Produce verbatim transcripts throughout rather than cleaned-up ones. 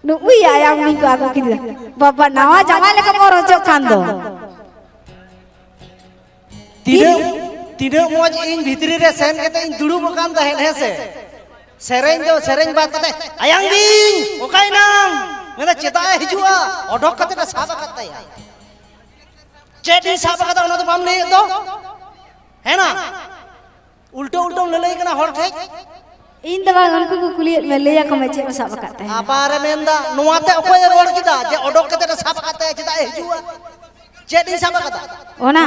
ᱱᱩᱜᱩᱭ ᱟᱭᱟᱝ ᱢᱤᱧ ᱠᱚ ᱟᱹᱜᱩ ᱠᱮᱫᱮᱭᱟ᱾ ᱵᱟᱵᱟ, ᱱᱟᱣᱟ ᱡᱟᱶᱟᱭ ᱞᱮᱠᱟ ᱵᱚ ᱨᱚᱡᱚᱜ ᱠᱟᱱ ᱫᱚ᱾ ᱛᱤᱱᱟᱹᱜ, ᱛᱤᱱᱟᱹᱜ ᱢᱚᱡᱽ ᱤᱧ ᱵᱷᱤᱛᱨᱤ ᱨᱮ ᱥᱮᱱ ᱠᱟᱛᱮ ᱤᱧ ᱫᱩᱲᱩᱵ ᱟᱠᱟᱱ ᱛᱟᱦᱮᱸᱫ, ᱦᱮᱸ ᱥᱮ? ᱥᱮᱨᱮᱧ ᱫᱚ, ᱥᱮᱨᱮᱧ ᱵᱟᱫ ᱠᱟᱛᱮ, "ᱟᱭᱟᱝ ᱵᱤᱧ, ᱚᱠᱟᱭᱮᱱᱟᱢ?" ᱢᱮᱱᱫᱟ, "ᱪᱮᱫᱟᱜ ᱮ ᱦᱤᱡᱩᱜᱼᱟ?" ᱚᱰᱚᱠ ᱠᱟᱛᱮ ᱮ ᱥᱟᱵ ᱟᱠᱟᱫ ᱛᱟᱭᱟ᱾ ᱪᱮᱫ ᱤᱧ ᱥᱟᱵ ᱟᱠᱟᱫᱟ, ᱚᱱᱟ ᱫᱚ ᱵᱟᱢ ᱞᱟᱹᱭᱮᱫ ᱫᱚ? ᱦᱮᱸ ᱱᱟ? ᱩᱞᱴᱟᱹ ᱩᱞᱴᱟᱹᱢ ᱞᱟᱹᱞᱟᱹᱭ ᱠᱟᱱᱟ ᱦᱚᱲ ᱴᱷᱮᱡ᱾ ᱤᱧ ᱫᱚ ᱵᱟᱝ, ᱩᱱᱠᱩ ᱠᱚ ᱠᱩᱞᱤᱭᱮᱫ ᱢᱮ, ᱞᱟᱹᱭ ᱟᱠᱚ ᱢᱮ ᱪᱮᱫ ᱮᱢ ᱥᱟᱵ ᱟᱠᱟᱫ ᱛᱟᱦᱮᱸᱫ᱾ ᱟᱵᱟᱨᱮ ᱢᱮᱱᱫᱟ, ᱱᱚᱣᱟᱛᱮ ᱚᱠᱚᱭᱮ ᱨᱚᱲ ᱠᱮᱫᱟ ᱡᱮ ᱚᱰᱚᱠ ᱠᱟᱛᱮ ᱮ ᱥᱟᱵ ᱟᱠᱟᱫ ᱛᱟᱭᱟ, ᱪᱮᱫᱟᱜ ᱮ ᱦᱤᱡᱩᱜᱼᱟ? ᱪᱮᱫ ᱤᱧ ᱥᱟᱵ ᱟᱠᱟᱫᱟ? ᱚᱱᱟ?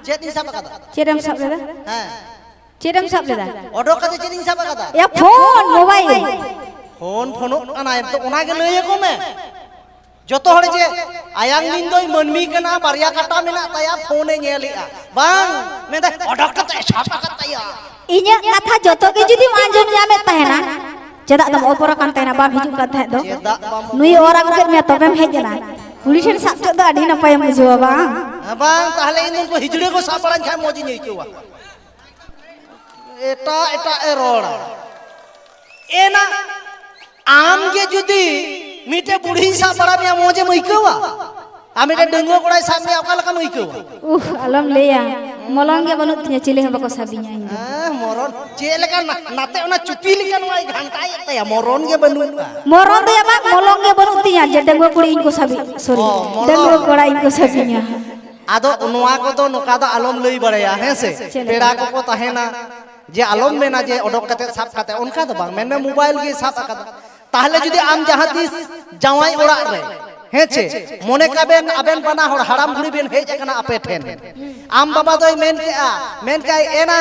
ᱪᱮᱫ ᱤᱧ ᱥᱟᱵ ᱟᱠᱟᱫᱟ? ᱪᱮᱫ ᱮᱢ ᱥᱟᱵ ᱞᱮᱫᱟ? ᱦᱮᱸ᱾ ᱪᱮᱫ ᱮᱢ ᱥᱟᱵ ᱞᱮᱫᱟ? ᱚᱰᱚᱠ ᱠᱟᱛᱮ ᱪᱮᱫ ᱤᱧ ᱥᱟᱵ ᱟᱠᱟᱫᱟ? ᱭᱟ, ᱯᱷᱳᱱ, ᱢᱳᱵᱟᱭᱤᱞ᱾ ᱯᱷᱳᱱ, ᱯᱷᱳᱱᱚᱜ ᱠᱟᱱᱟᱭ ᱛᱚ, ᱚᱱᱟᱜᱮ ᱞᱟᱹᱭ ᱟᱠᱚ ᱢᱮ᱾ ᱡᱚᱛᱚ ᱦᱚᱲ ᱡᱮ ᱟᱭᱟᱝ ᱢᱤᱧ ᱫᱚᱭ ᱢᱟᱹᱱᱢᱤ ᱠᱟᱱᱟ, ᱵᱟᱨᱭᱟ ᱠᱟᱴᱟ ᱢᱮᱱᱟᱜ ᱛᱟᱭᱟ, ᱯᱷᱳᱱᱮ ᱧᱮᱞᱮᱜᱼᱟ᱾ ᱵᱟᱝ, ᱢᱮᱱᱫᱟᱭ, "ᱚᱰᱚᱠ ᱠᱟᱛᱮ ᱮ ᱥᱟᱵ ᱟᱠᱟᱫ ᱛᱟᱭᱟ᱾" ᱤᱧᱟᱹᱜ ᱠᱟᱛᱷᱟ ᱡᱚᱛᱚ ᱜᱮ ᱡᱩᱫᱤᱢ ᱟᱸᱡᱚᱢ ᱧᱟᱢᱮᱫ ᱛᱟᱦᱮᱱᱟ, ᱪᱮᱫᱟᱜ ᱫᱚᱢ ᱚᱵᱚᱨ ᱟᱠᱟᱱ ᱛᱟᱦᱮᱱᱟ? ᱵᱟᱢ ᱦᱤᱡᱩᱜ ᱠᱟᱱ ᱛᱟᱦᱮᱸᱫ ᱫᱚ᱾ ᱪᱮᱫᱟᱜ ᱵᱟᱢ ᱱᱩᱭ ᱚᱨ ᱟᱹᱜᱩ ᱠᱮᱫ ᱢᱮᱭᱟ, ᱛᱚᱵᱮᱢ ᱦᱮᱡ ᱮᱱᱟ᱾ ᱠᱩᱲᱤ ᱴᱷᱮᱱ ᱥᱟᱵ ᱪᱮᱫ ᱫᱚ ᱟᱹᱰᱤ ᱱᱟᱯᱟᱭᱮᱢ ᱵᱩᱡᱷᱟᱹᱣᱟ, ᱵᱟᱝ? ᱦᱮᱸ, ᱵᱟᱝ, ᱛᱟᱦᱞᱮ ᱤᱧ ᱫᱚ ᱩᱱᱠᱩ ᱦᱤᱡᱲᱟᱹ ᱠᱚ ᱥᱟᱵ ᱵᱟᱲᱟᱧ ᱠᱷᱟᱱ ᱢᱚᱡᱽ ᱤᱧ ᱟᱹᱭᱠᱟᱹᱣᱟ᱾ ᱮᱴᱟᱜ ᱮᱴᱟᱜ ᱮ ᱨᱚᱲᱟ᱾ ᱮᱱᱟ, ᱟᱢ ᱜᱮ ᱡᱩᱫᱤ ᱢᱤᱫᱴᱮᱡ ᱵᱩᱲᱦᱤᱭ ᱥᱟᱵ ᱵᱟᱲᱟ ᱢᱮᱭᱟ, ᱢᱚᱡᱮᱢ ᱟᱹᱭᱠᱟᱹᱣᱟ? ᱟᱨ ᱢᱤᱫᱴᱮᱡ ᱰᱟᱺᱜᱩᱣᱟᱹ ᱠᱚᱲᱟᱭ ᱥᱟᱵ ᱢᱮᱭᱟ, ᱚᱠᱟ ᱞᱮᱠᱟᱢ ᱟᱹᱭᱠᱟᱹᱣᱟ? ᱩᱦ, ᱟᱞᱚᱢ ᱞᱟᱹᱭᱟ, ᱢᱚᱞᱚᱝ ᱜᱮ ᱵᱟᱹᱱᱩᱜ ᱛᱤᱧᱟ, ᱪᱤᱞᱤ ᱦᱚᱸ ᱵᱟᱠᱚ ᱥᱟᱵᱤᱧᱟ ᱤᱧ ᱫᱚ᱾ ᱦᱮᱸ, ᱢᱚᱨᱚᱱ᱾ ᱪᱮᱫ ᱞᱮᱠᱟ ᱱᱟ-, ᱱᱟᱛᱮ ᱚᱱᱟ ᱪᱩᱯᱤ ᱞᱮᱠᱟ ᱱᱚᱣᱟᱭ ᱜᱷᱟᱱᱴᱟᱭᱮᱫ ᱛᱟᱭᱟ, ᱢᱚᱨᱚᱱ ᱜᱮ ᱵᱟᱹᱱᱩᱜᱼᱟ᱾ ᱢᱚᱨᱚᱱ ᱫᱚ ᱭᱟ ᱵᱟᱝ, ᱢᱚᱞᱚᱝ ᱜᱮ ᱵᱟᱹᱱᱩᱜ ᱛᱤᱧᱟ ᱡᱮ ᱰᱟᱺᱜᱩᱣᱟᱹ ᱠᱩᱲᱤ ᱤᱧ ᱠᱚ ᱥᱟᱵᱤ, sorry, ᱚ, ᱢᱚᱞᱚᱝ᱾ ᱰᱟᱺᱜᱩᱣᱟᱹ ᱠᱚᱲᱟ ᱤᱧ ᱠᱚ ᱥᱟᱵᱤᱧᱟ᱾ ᱟᱫᱚ ᱱᱚᱣᱟ ᱠᱚᱫᱚ ᱱᱚᱝᱠᱟ ᱫᱚ ᱟᱞᱚᱢ ᱞᱟᱹᱭ ᱵᱟᱲᱟᱭᱟ, ᱦᱮᱸ ᱥᱮ? ᱪᱮᱫ ᱞᱮᱠᱟ? ᱯᱮᱲᱟ ᱠᱚᱠᱚ ᱛᱟᱦᱮᱱᱟ, ᱡᱮ ᱟᱞᱚᱢ ᱢᱮᱱᱟ ᱡᱮ ᱚᱰᱚᱠ ᱠᱟᱛᱮ ᱥᱟᱵ ᱠᱟᱛᱮ, ᱚᱱᱠᱟ ᱫᱚ ᱵᱟᱝ, ᱢᱮᱱᱢᱮ ᱢᱳᱵᱟᱭᱤᱞ ᱜᱮ ᱥᱟᱵ ᱟᱠᱟᱫᱟ᱾ ᱛᱟᱦᱞᱮ ᱡᱩᱫᱤ ᱟᱢ ᱡᱟᱦᱟᱸ ᱛᱤᱥ ᱡᱟᱶᱟᱭ ᱚᱲᱟᱜ ᱨᱮ, ᱦᱮᱸ ᱪᱮ, ᱢᱚᱱᱮ ᱠᱟᱜ ᱵᱮᱱ ᱟᱵᱮᱱ ᱵᱟᱱᱟ ᱦᱚᱲ ᱦᱟᱲᱟᱢ ᱵᱩᱲᱦᱤ ᱵᱮᱱ ᱦᱮᱡ ᱟᱠᱟᱱᱟ ᱟᱯᱮ ᱴᱷᱮᱱ, ᱟᱢ ᱵᱟᱵᱟ ᱫᱚᱭ ᱢᱮᱱ ᱠᱮᱜᱼᱟ, ᱢᱮᱱ ᱠᱮᱜᱼᱟᱭ, "ᱮᱱᱟ,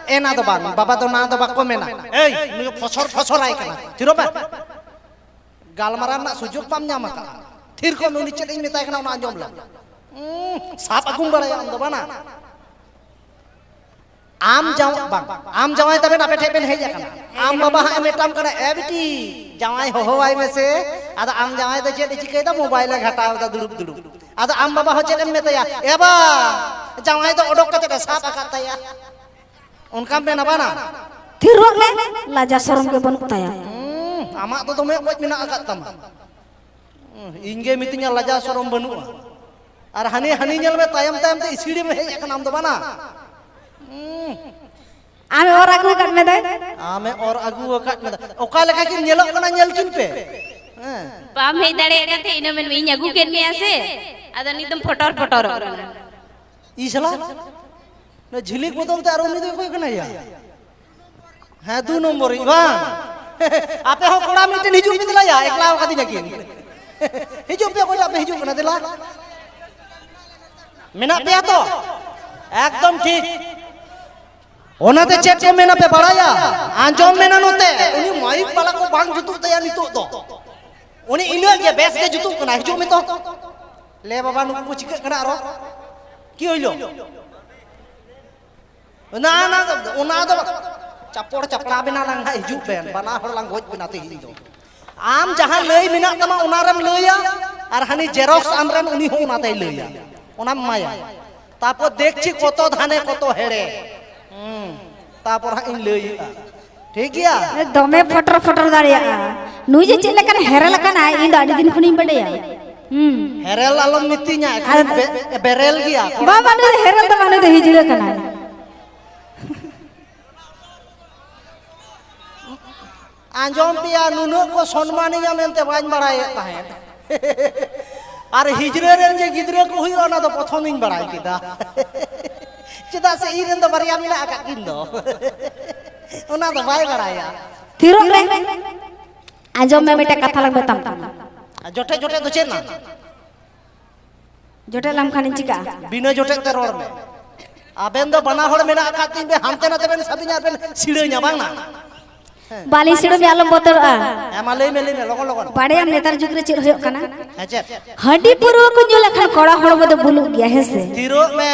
ᱮᱱᱟ ᱫᱚ ᱵᱟᱝ, ᱵᱟᱵᱟ ᱫᱚ ᱱᱟ ᱫᱚ ᱵᱟᱠᱚ ᱢᱮᱱᱟ, ᱮᱭ, ᱱᱩᱭ ᱯᱷᱚᱥᱚᱨ ᱯᱷᱚᱥᱚᱨ ᱟᱭ ᱠᱟᱱᱟ, ᱛᱷᱤᱨᱚᱜ ᱢᱮ, ᱜᱟᱞᱢᱟᱨᱟᱣ ᱨᱮᱱᱟᱜ ᱥᱩᱡᱳᱜᱽ ᱵᱟᱢ ᱧᱟᱢ ᱟᱠᱟᱫᱼᱟ, ᱛᱷᱤᱨ ᱠᱚᱜ ᱢᱮ, ᱩᱱᱤ ᱪᱮᱫ ᱤᱧ ᱢᱮᱛᱟᱭ ᱠᱟᱱᱟ ᱚᱱᱟ ᱟᱸᱡᱚᱢ ᱞᱮᱢ, ᱩᱸ, ᱥᱟᱵ ᱟᱹᱜᱩᱢ ᱵᱟᱲᱟᱭᱟ ᱟᱢ ᱫᱚ ᱵᱟᱱᱟ?" ᱟᱢ ᱡᱟᱶ-, ᱵᱟᱝ, ᱟᱢ ᱡᱟᱶᱟᱭ ᱛᱟᱵᱮᱱ ᱟᱯᱮ ᱴᱷᱮᱱ ᱵᱮᱱ ᱦᱮᱡ ᱟᱠᱟᱱᱟ᱾ ᱟᱢ ᱵᱟᱵᱟ ᱦᱟᱸᱜ ᱮ ᱢᱮᱛᱟᱢ ᱠᱟᱱᱟ, "ᱮ ᱵᱤᱴᱤ, ᱡᱟᱶᱟᱭ ᱦᱚᱦᱚᱣᱟᱭ ᱢᱮᱥᱮ᱾" ᱟᱫᱚ ᱟᱢ ᱡᱟᱶᱟᱭ ᱫᱚ ᱪᱮᱫ ᱮ ᱪᱤᱠᱟᱹᱭᱮᱫᱟ? ᱢᱳᱵᱟᱭᱤᱞ ᱮ ᱜᱷᱟᱴᱟᱣ ᱮᱫᱟ ᱫᱩᱲᱩᱵ ᱫᱩᱲᱩᱵ᱾ ᱟᱫᱚ ᱟᱢ ᱵᱟᱵᱟ ᱦᱚᱸ ᱪᱮᱫ ᱮᱢ ᱢᱮᱛᱟᱭᱟ? "ᱮ ᱵᱟ, ᱡᱟᱶᱟᱭ ᱫᱚ ᱚᱰᱚᱠ ᱠᱟᱛᱮ ᱮ ᱥᱟᱵ ᱟᱠᱟᱫ ᱛᱟᱭᱟ᱾" ᱚᱱᱠᱟᱢ ᱢᱮᱱᱟ ᱵᱟᱱᱟ? ᱛᱷᱤᱨᱚᱜ ᱢᱮ, ᱞᱟᱡᱟ ᱥᱚᱨᱚᱢ ᱜᱮ ᱵᱟᱹᱱᱩᱜ ᱛᱟᱭᱟ᱾ ᱦᱩᱸ, ᱟᱢᱟᱜ ᱫᱚ ᱫᱚᱢᱮ ᱚᱠᱚᱡ ᱢᱮᱱᱟᱜ ᱟᱠᱟᱫ ᱛᱟᱢᱟ᱾ ᱤᱧ ᱜᱮ ᱢᱤᱛᱟᱹᱧᱟ ᱞᱟᱡᱟ ᱥᱚᱨᱚᱢ ᱵᱟᱹᱱᱩᱜᱼᱟ᱾ ᱟᱨ ᱦᱟᱹᱱᱤ ᱦᱟᱹᱱᱤ ᱧᱮᱞ ᱢᱮ, ᱛᱟᱭᱚᱢ ᱛᱟᱭᱚᱢ ᱛᱮ ᱤᱥᱤᱲᱮᱢ ᱦᱮᱡ ᱟᱠᱟᱱᱟ ᱟᱢ ᱫᱚ ᱵᱟᱱᱟ᱾ ᱟᱢᱮ ᱚᱨ ᱟᱹᱜᱩ ᱟᱠᱟᱫ ᱢᱮ ᱫᱚᱭ᱾ ᱟᱢᱮ ᱚᱨ ᱟᱹᱜᱩ ᱟᱠᱟᱫ ᱢᱮ ᱫᱚ᱾ ᱚᱠᱟ ᱞᱮᱠᱟ ᱠᱤᱱ ᱧᱮᱞᱚᱜ ᱠᱟᱱᱟ ᱧᱮᱞ ᱠᱤᱱ ᱯᱮ᱾ ᱦᱮᱸ᱾ ᱵᱟᱢ ᱦᱮᱡ ᱫᱟᱲᱮᱭᱟᱜ ᱠᱟᱱ ᱛᱟᱦᱮᱸ, ᱤᱱᱟᱹ ᱢᱮᱱ ᱢᱮ ᱤᱧ ᱟᱹᱜᱩ ᱠᱮᱫ ᱢᱮᱭᱟ ᱥᱮ, ᱟᱫᱚ ᱱᱤᱛ ᱫᱚᱢ ᱯᱷᱚᱴᱚᱨ ᱯᱷᱚᱴᱚᱨᱚᱜ ᱠᱟᱱᱟ᱾ ᱤᱥᱞᱟ, ᱱᱩᱭ ᱡᱷᱤᱞᱤᱠ ᱵᱚᱫᱚᱞ ᱛᱮ ᱟᱨ ᱩᱱᱤ ᱫᱚ ᱚᱠᱚᱭ ᱠᱟᱱᱟᱭ ᱭᱟ? ᱦᱮᱸ, ᱫᱩ ᱱᱚᱢᱵᱚᱨᱤᱡ ᱵᱟᱝ? ᱟᱯᱮ ᱦᱚᱸ ᱠᱚᱲᱟ ᱢᱤᱫᱴᱮᱱ ᱦᱤᱡᱩᱜ ᱯᱮ ᱫᱮᱞᱟᱭᱟ, ᱮᱠᱞᱟ ᱟᱠᱟᱫᱤᱧᱟ ᱠᱤᱱ᱾ ᱦᱤᱡᱩᱜ ᱯᱮ, ᱚᱠᱚᱭᱴᱟᱜ ᱯᱮ ᱦᱤᱡᱩᱜ ᱠᱟᱱᱟ, ᱫᱮᱞᱟ᱾ ᱢᱮᱱᱟᱜ ᱯᱮᱭᱟ ᱛᱚ? ᱮᱠᱫᱚᱢ ᱴᱷᱤᱠ᱾ ᱚᱱᱟᱛᱮ ᱪᱮᱫ ᱠᱚ ᱢᱮᱱᱟ ᱯᱮ ᱵᱟᱲᱟᱭᱟ? ᱟᱸᱡᱚᱢ ᱢᱮᱱᱟ ᱱᱚᱛᱮ, ᱩᱱᱤ ᱢᱟᱭᱤᱠ ᱵᱟᱞᱟ ᱠᱚ ᱵᱟᱝ ᱡᱩᱛᱩᱜ ᱛᱟᱭᱟ ᱱᱤᱛᱚᱜ ᱫᱚ᱾ ᱩᱱᱤ ᱤᱱᱟᱹᱜ ᱜᱮ ᱵᱮᱥ ᱜᱮ ᱡᱩᱛᱩᱜ ᱠᱟᱱᱟ᱾ ᱦᱤᱡᱩᱜ ᱢᱮ ᱛᱚ᱾ ᱞᱮ ᱵᱟᱵᱟ, ᱱᱩᱠᱩ ᱠᱚ ᱪᱤᱠᱟᱹᱜ ᱠᱟᱱᱟ ᱟᱨᱚ? ᱠᱤ ᱦᱩᱭᱞᱚ? ᱚᱱᱟ, ᱚᱱᱟ ᱫᱚ, ᱚᱱᱟ ᱫᱚ ᱪᱟᱯᱚᱲ ᱪᱟᱯᱲᱟ ᱵᱮᱱᱟ ᱞᱟᱝ ᱦᱟᱸᱜ ᱦᱤᱡᱩᱜ ᱵᱮᱱ, ᱵᱟᱱᱟ ᱦᱚᱲ ᱞᱟᱝ ᱜᱚᱡ ᱵᱮᱱᱟ ᱛᱮᱦᱮᱧ ᱫᱚ᱾ ᱟᱢ ᱡᱟᱦᱟᱸ ᱞᱟᱹᱭ ᱢᱮᱱᱟᱜ ᱛᱟᱢᱟ ᱚᱱᱟᱨᱮᱢ ᱞᱟᱹᱭᱟ, ᱟᱨ ᱦᱟᱹᱱᱤ ᱡᱮᱨᱚᱠᱥ ᱟᱢ ᱨᱮᱱ ᱩᱱᱤ ᱦᱚᱸ ᱚᱱᱟᱛᱮᱭ ᱞᱟᱹᱭᱟ, ᱚᱱᱟᱢ ᱮᱢᱟᱭᱟ᱾ ᱛᱟᱯᱚᱨ ᱫᱮᱠᱪᱷᱤ ᱠᱚᱛᱚ ᱫᱷᱟᱱᱮ ᱠᱚᱛᱚ ᱦᱮᱲᱮ᱾ ᱦᱩᱸ, ᱛᱟᱯᱚᱨ ᱦᱟᱸᱜ ᱤᱧ ᱞᱟᱹᱭᱮᱜᱼᱟ᱾ ᱴᱷᱤᱠ ᱜᱮᱭᱟ? ᱫᱚᱢᱮ ᱯᱷᱚᱴᱚᱨ ᱯᱷᱚᱴᱚᱨ ᱫᱟᱲᱮᱭᱟᱜᱼᱟ᱾ ᱱᱩᱭ ᱡᱮ ᱪᱮᱫ ᱞᱮᱠᱟᱱ ᱦᱮᱨᱮᱞ ᱟᱠᱟᱱᱟᱭ, ᱤᱧ ᱫᱚ ᱟᱹᱰᱤ ᱫᱤᱱ ᱠᱷᱚᱱᱤᱧ ᱵᱟᱰᱟᱭᱟ᱾ ᱦᱩᱸ᱾ ᱦᱮᱨᱮᱞ ᱟᱞᱚᱢ ᱢᱤᱛᱟᱹᱧᱟ, ᱮᱠᱷᱟᱱ ᱟᱨ ᱵᱮ-, ᱵᱮᱨᱮᱞ ᱜᱮᱭᱟ᱾ ᱵᱟᱵᱟ, ᱱᱩᱭ ᱫᱚ ᱦᱮᱨᱮᱞ ᱫᱚ ᱵᱟᱝ, ᱱᱩᱭ ᱫᱚ ᱦᱤᱡᱲᱟᱹ ᱠᱟᱱᱟᱭ᱾ ᱟᱸᱡᱚᱢ ᱯᱮᱭᱟ, ᱱᱩᱱᱟᱹᱜ ᱠᱚ ᱥᱚᱱᱢᱟᱱᱤᱧᱟ ᱢᱮᱱᱛᱮ ᱵᱟᱹᱧ ᱵᱟᱲᱟᱭᱮᱫ ᱛᱟᱦᱮᱸᱫ᱾ ᱟᱨ ᱦᱤᱡᱲᱟᱹ ᱨᱮᱱ ᱡᱮ ᱜᱤᱫᱽᱨᱟᱹ ᱠᱚ ᱦᱩᱭᱩᱜᱼᱟ, ᱚᱱᱟ ᱫᱚ ᱯᱨᱚᱛᱷᱚᱢᱤᱧ ᱵᱟᱲᱟᱭ ᱠᱮᱫᱟ᱾ ᱪᱮᱫᱟᱜ ᱥᱮ ᱤᱧ ᱨᱮᱱ ᱫᱚ ᱵᱟᱨᱭᱟ ᱢᱮᱱᱟᱜ ᱟᱠᱟᱫ ᱠᱤᱱ ᱫᱚ᱾ ᱚᱱᱟ ᱫᱚ ᱵᱟᱭ ᱵᱟᱲᱟᱭᱟ᱾ ᱛᱷᱤᱨᱚᱜ ᱢᱮ᱾ ᱟᱸᱡᱚᱢ ᱢᱮ, ᱢᱤᱫᱴᱮᱡ ᱠᱟᱛᱷᱟ ᱞᱟᱝ ᱢᱮᱛᱟᱢ ᱠᱟᱱᱟ᱾ ᱟᱨ ᱡᱚᱴᱮᱫ ᱡᱚᱴᱮᱫ ᱫᱚ ᱪᱮᱫ ᱱᱟ? ᱡᱚᱴᱮᱫ ᱞᱮᱢ ᱠᱷᱟᱱᱤᱧ ᱪᱤᱠᱟᱹᱜᱼᱟ? ᱵᱤᱱᱟᱹ ᱡᱚᱴᱮᱫ ᱛᱮ ᱨᱚᱲ ᱢᱮ᱾ ᱟᱵᱮᱱ ᱫᱚ ᱵᱟᱱᱟ ᱦᱚᱲ ᱢᱮᱱᱟᱜ ᱟᱠᱟᱫ ᱛᱤᱧ ᱵᱮ, ᱦᱟᱱᱛᱮ ᱱᱟᱛᱮ ᱵᱮᱱ ᱥᱟᱵᱤᱧᱟ ᱟᱨ ᱵᱮᱱ ᱥᱤᱲᱟᱹᱧᱟ, ᱵᱟᱝ ᱱᱟ? ᱵᱟᱹᱞᱤᱧ ᱥᱤᱲᱟᱹᱢᱮ, ᱟᱞᱚᱢ ᱵᱚᱛᱚᱨᱚᱜᱼᱟ᱾ ᱦᱮᱸ, ᱢᱟ ᱞᱟᱹᱭ ᱢᱮ, ᱞᱟᱹᱭ ᱢᱮ, ᱞᱚᱜᱚᱱ, ᱞᱚᱜᱚᱱ᱾ ᱵᱟᱲᱟᱭᱟᱢ ᱱᱮᱛᱟᱨ ᱡᱩᱜᱽ ᱨᱮ ᱪᱮᱫ ᱦᱩᱭᱩᱜ ᱠᱟᱱᱟ? ᱦᱮᱸ, ᱪᱮᱫ? ᱦᱟᱺᱰᱤ ᱯᱟᱹᱨᱣᱟᱹ ᱠᱚ ᱧᱩ ᱞᱮᱠᱷᱟᱱ ᱠᱚᱲᱟ ᱦᱚᱲᱢᱚ ᱫᱚ ᱵᱩᱞᱩᱜ ᱜᱮᱭᱟ, ᱦᱮᱸ ᱥᱮ? ᱛᱷᱤᱨᱚᱜ ᱢᱮ᱾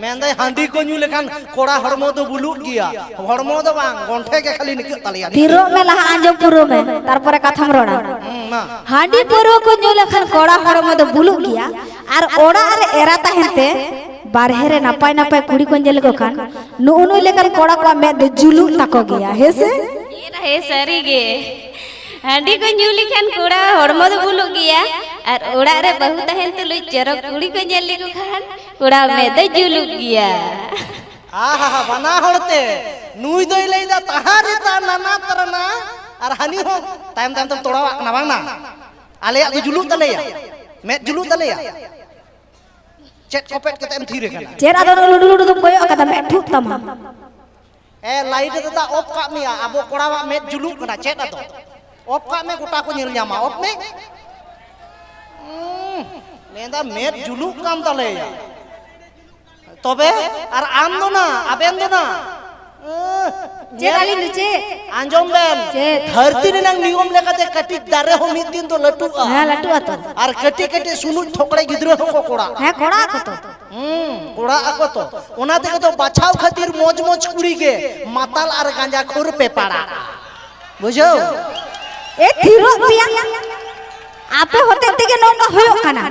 ᱢᱮᱱᱫᱟᱹᱧ, ᱦᱟᱺᱰᱤ ᱠᱚ ᱧᱩ ᱞᱮᱠᱷᱟᱱ ᱠᱚᱲᱟ ᱦᱚᱲᱢᱚ ᱫᱚ ᱵᱩᱞᱩᱜ ᱜᱮᱭᱟ᱾ ᱦᱚᱲᱢᱚ ᱫᱚ ᱵᱟᱝ, ᱜᱚᱱᱴᱷᱮ ᱜᱮ ᱠᱷᱟᱹᱞᱤ ᱱᱤᱠᱟᱹᱜ ᱛᱟᱞᱮᱭᱟ, ᱱᱤᱠᱟᱹᱜ᱾ ᱛᱷᱤᱨᱚᱜ ᱢᱮ, ᱞᱟᱦᱟ ᱟᱸᱡᱚᱢ ᱯᱩᱨᱟᱹᱣ ᱢᱮ, ᱛᱟᱨᱯᱚᱨᱮ ᱠᱟᱛᱷᱟᱢ ᱨᱚᱲᱟ᱾ ᱦᱩᱸ, ᱢᱟ᱾ ᱦᱟᱺᱰᱤ ᱯᱟᱹᱨᱣᱟᱹ ᱠᱚ ᱧᱩ ᱞᱮᱠᱷᱟᱱ ᱠᱚᱲᱟ ᱦᱚᱲᱢᱚ ᱫᱚ ᱵᱩᱞᱩᱜ ᱜᱮᱭᱟ, ᱟᱨ ᱚᱲᱟᱜ ᱨᱮ ᱮᱨᱟ ᱛᱟᱦᱮᱱ ᱛᱮ ᱵᱟᱨᱦᱮ ᱨᱮ ᱱᱟᱯᱟᱭ ᱱᱟᱯᱟᱭ ᱠᱩᱲᱤ ᱠᱚ ᱧᱮᱞ ᱞᱮᱠᱚ ᱠᱷᱟᱱ ᱱᱩᱜᱼᱩ ᱱᱩᱭ ᱞᱮᱠᱟᱱ ᱠᱚᱲᱟ ᱠᱚᱣᱟᱜ ᱢᱮᱫ ᱫᱚ ᱡᱩᱞᱩᱜ ᱛᱟᱠᱚ ᱜᱮᱭᱟ, ᱦᱮᱸ ᱥᱮ? ᱦᱮᱸ, ᱥᱟᱹᱨᱤ ᱜᱮ᱾ ᱦᱟᱺᱰᱤ ᱠᱚ ᱧᱩ ᱞᱮᱠᱷᱟᱱ ᱠᱚᱲᱟ ᱦᱚᱲᱢᱚ ᱫᱚ ᱵᱩᱞᱩᱜ ᱜᱮᱭᱟ, ᱟᱨ ᱚᱲᱟᱜ ᱨᱮ ᱵᱟᱹᱦᱩ ᱛᱟᱦᱮᱱ ᱛᱩᱞᱩᱡ ᱪᱚᱨᱚᱠ ᱠᱩᱲᱤ ᱠᱚ ᱧᱮᱞ ᱞᱮᱠᱚ ᱠᱷᱟᱱ ᱠᱚᱲᱟ ᱢᱮᱫ ᱫᱚ ᱡᱩᱞᱩᱜ ᱜᱮᱭᱟ᱾ ᱟᱦᱟ, ᱵᱟᱱᱟ ᱦᱚᱲ ᱛᱮ᱾ ᱱᱩᱭ ᱫᱚᱭ ᱞᱟᱹᱭᱫᱟ ᱛᱟᱦᱟᱨᱤ ᱛᱟ ᱱᱟᱱᱟ ᱛᱟᱨᱟᱱᱟ, ᱟᱨ ᱦᱟᱹᱱᱤ ᱦᱚᱸ ᱛᱟᱭᱚᱢ ᱛᱟᱭᱚᱢ ᱛᱮᱢ ᱛᱚᱲᱟᱣᱟᱜ ᱠᱟᱱᱟ ᱵᱟᱝ ᱱᱟ? ᱟᱞᱮᱭᱟᱜ ᱫᱚ ᱡᱩᱞᱩᱜ ᱛᱟᱞᱮᱭᱟ, ᱢᱮᱫ ᱡᱩᱞᱩᱜ ᱛᱟᱞᱮᱭᱟ᱾ ᱪᱮᱫ ᱠᱚᱯᱮᱫ ᱠᱟᱛᱮ ᱮᱢ ᱛᱷᱤᱨ ᱟᱠᱟᱱᱟ? ᱪᱮᱫ ᱟᱫᱚ ᱞᱩᱰᱩ ᱞᱩᱰᱩ ᱫᱚᱢ ᱠᱚᱭᱚᱜ ᱠᱟᱫᱟ, ᱢᱮᱫ ᱴᱷᱩᱜ ᱛᱟᱢᱟ᱾ ᱮ, ᱞᱟᱭᱤᱴ ᱫᱟᱫᱟ, ᱚᱯᱷ ᱠᱟᱜ ᱢᱮᱭᱟ, ᱟᱵᱚ ᱠᱚᱲᱟᱣᱟᱜ ᱢᱮᱫ ᱡᱩᱞᱩᱜ ᱠᱟᱱᱟ᱾ ᱪᱮᱫ ᱟᱫᱚ? ᱚᱯᱷ ᱠᱟᱜ ᱢᱮ, ᱜᱚᱴᱟ ᱠᱚ ᱧᱮᱞ ᱧᱟᱢᱟ᱾ ᱚᱯᱷ ᱢᱮ᱾ ᱩᱸ, ᱢᱮᱱᱫᱟ ᱢᱮᱫ ᱡᱩᱞᱩᱜ ᱠᱟᱱ ᱛᱟᱞᱮᱭᱟ᱾ ᱛᱚᱵᱮ ᱟᱨ ᱟᱢ ᱫᱚ ᱱᱟ, ᱟᱵᱮᱱ ᱫᱚ ᱱᱟ᱾ ᱩᱸ, ᱪᱮᱫ ᱧᱮᱞ ᱟᱹᱞᱤᱧ ᱫᱚ ᱪᱮᱫ? ᱟᱸᱡᱚᱢ ᱵᱮᱱ᱾ ᱪᱮᱫ? ᱫᱷᱟᱹᱨᱛᱤ ᱨᱮᱱᱟᱜ ᱱᱤᱭᱚᱢ ᱞᱮᱠᱟᱛᱮ ᱠᱟᱹᱴᱤᱡ ᱫᱟᱨᱮ ᱦᱚᱸ ᱢᱤᱫ ᱫᱤᱱ ᱫᱚ ᱞᱟᱹᱴᱩᱜᱼᱟ᱾ ᱦᱮᱸ, ᱞᱟᱹᱴᱩᱜᱼᱟ ᱛᱚ᱾ ᱟᱨ ᱠᱟᱹᱴᱤᱡ ᱠᱟᱹᱴᱤᱡ ᱥᱩᱱᱩᱡ ᱛᱷᱚᱠᱲᱮ ᱜᱤᱫᱽᱨᱟᱹ ᱦᱚᱸᱠᱚ ᱠᱚᱲᱟ᱾ ᱦᱮᱸ, ᱠᱚᱲᱟ ᱟᱠᱚ ᱛᱚ᱾ ᱦᱩᱸ, ᱠᱚᱲᱟ ᱟᱠᱚ ᱛᱚ᱾ ᱚᱱᱟ ᱛᱮᱜᱮ ᱛᱚ ᱵᱟᱪᱷᱟᱣ ᱠᱷᱟᱹᱛᱤᱨ ᱢᱚᱡᱽ ᱢᱚᱡᱽ ᱠᱩᱲᱤ ᱜᱮ ᱢᱟᱛᱟᱞ ᱟᱨ ᱜᱟᱸᱡᱟ ᱠᱷᱳᱨ ᱯᱮ ᱯᱟᱲᱟᱜᱼᱟ᱾ ᱵᱩᱡᱷᱟᱹᱣ? ᱮ, ᱛᱷᱤᱨᱚᱜ ᱯᱮᱭᱟ᱾ ᱟᱯᱮ ᱦᱚᱛᱮᱡ ᱛᱮᱜᱮ ᱱᱚᱝᱠᱟ ᱦᱩᱭᱩᱜ ᱠᱟᱱᱟ᱾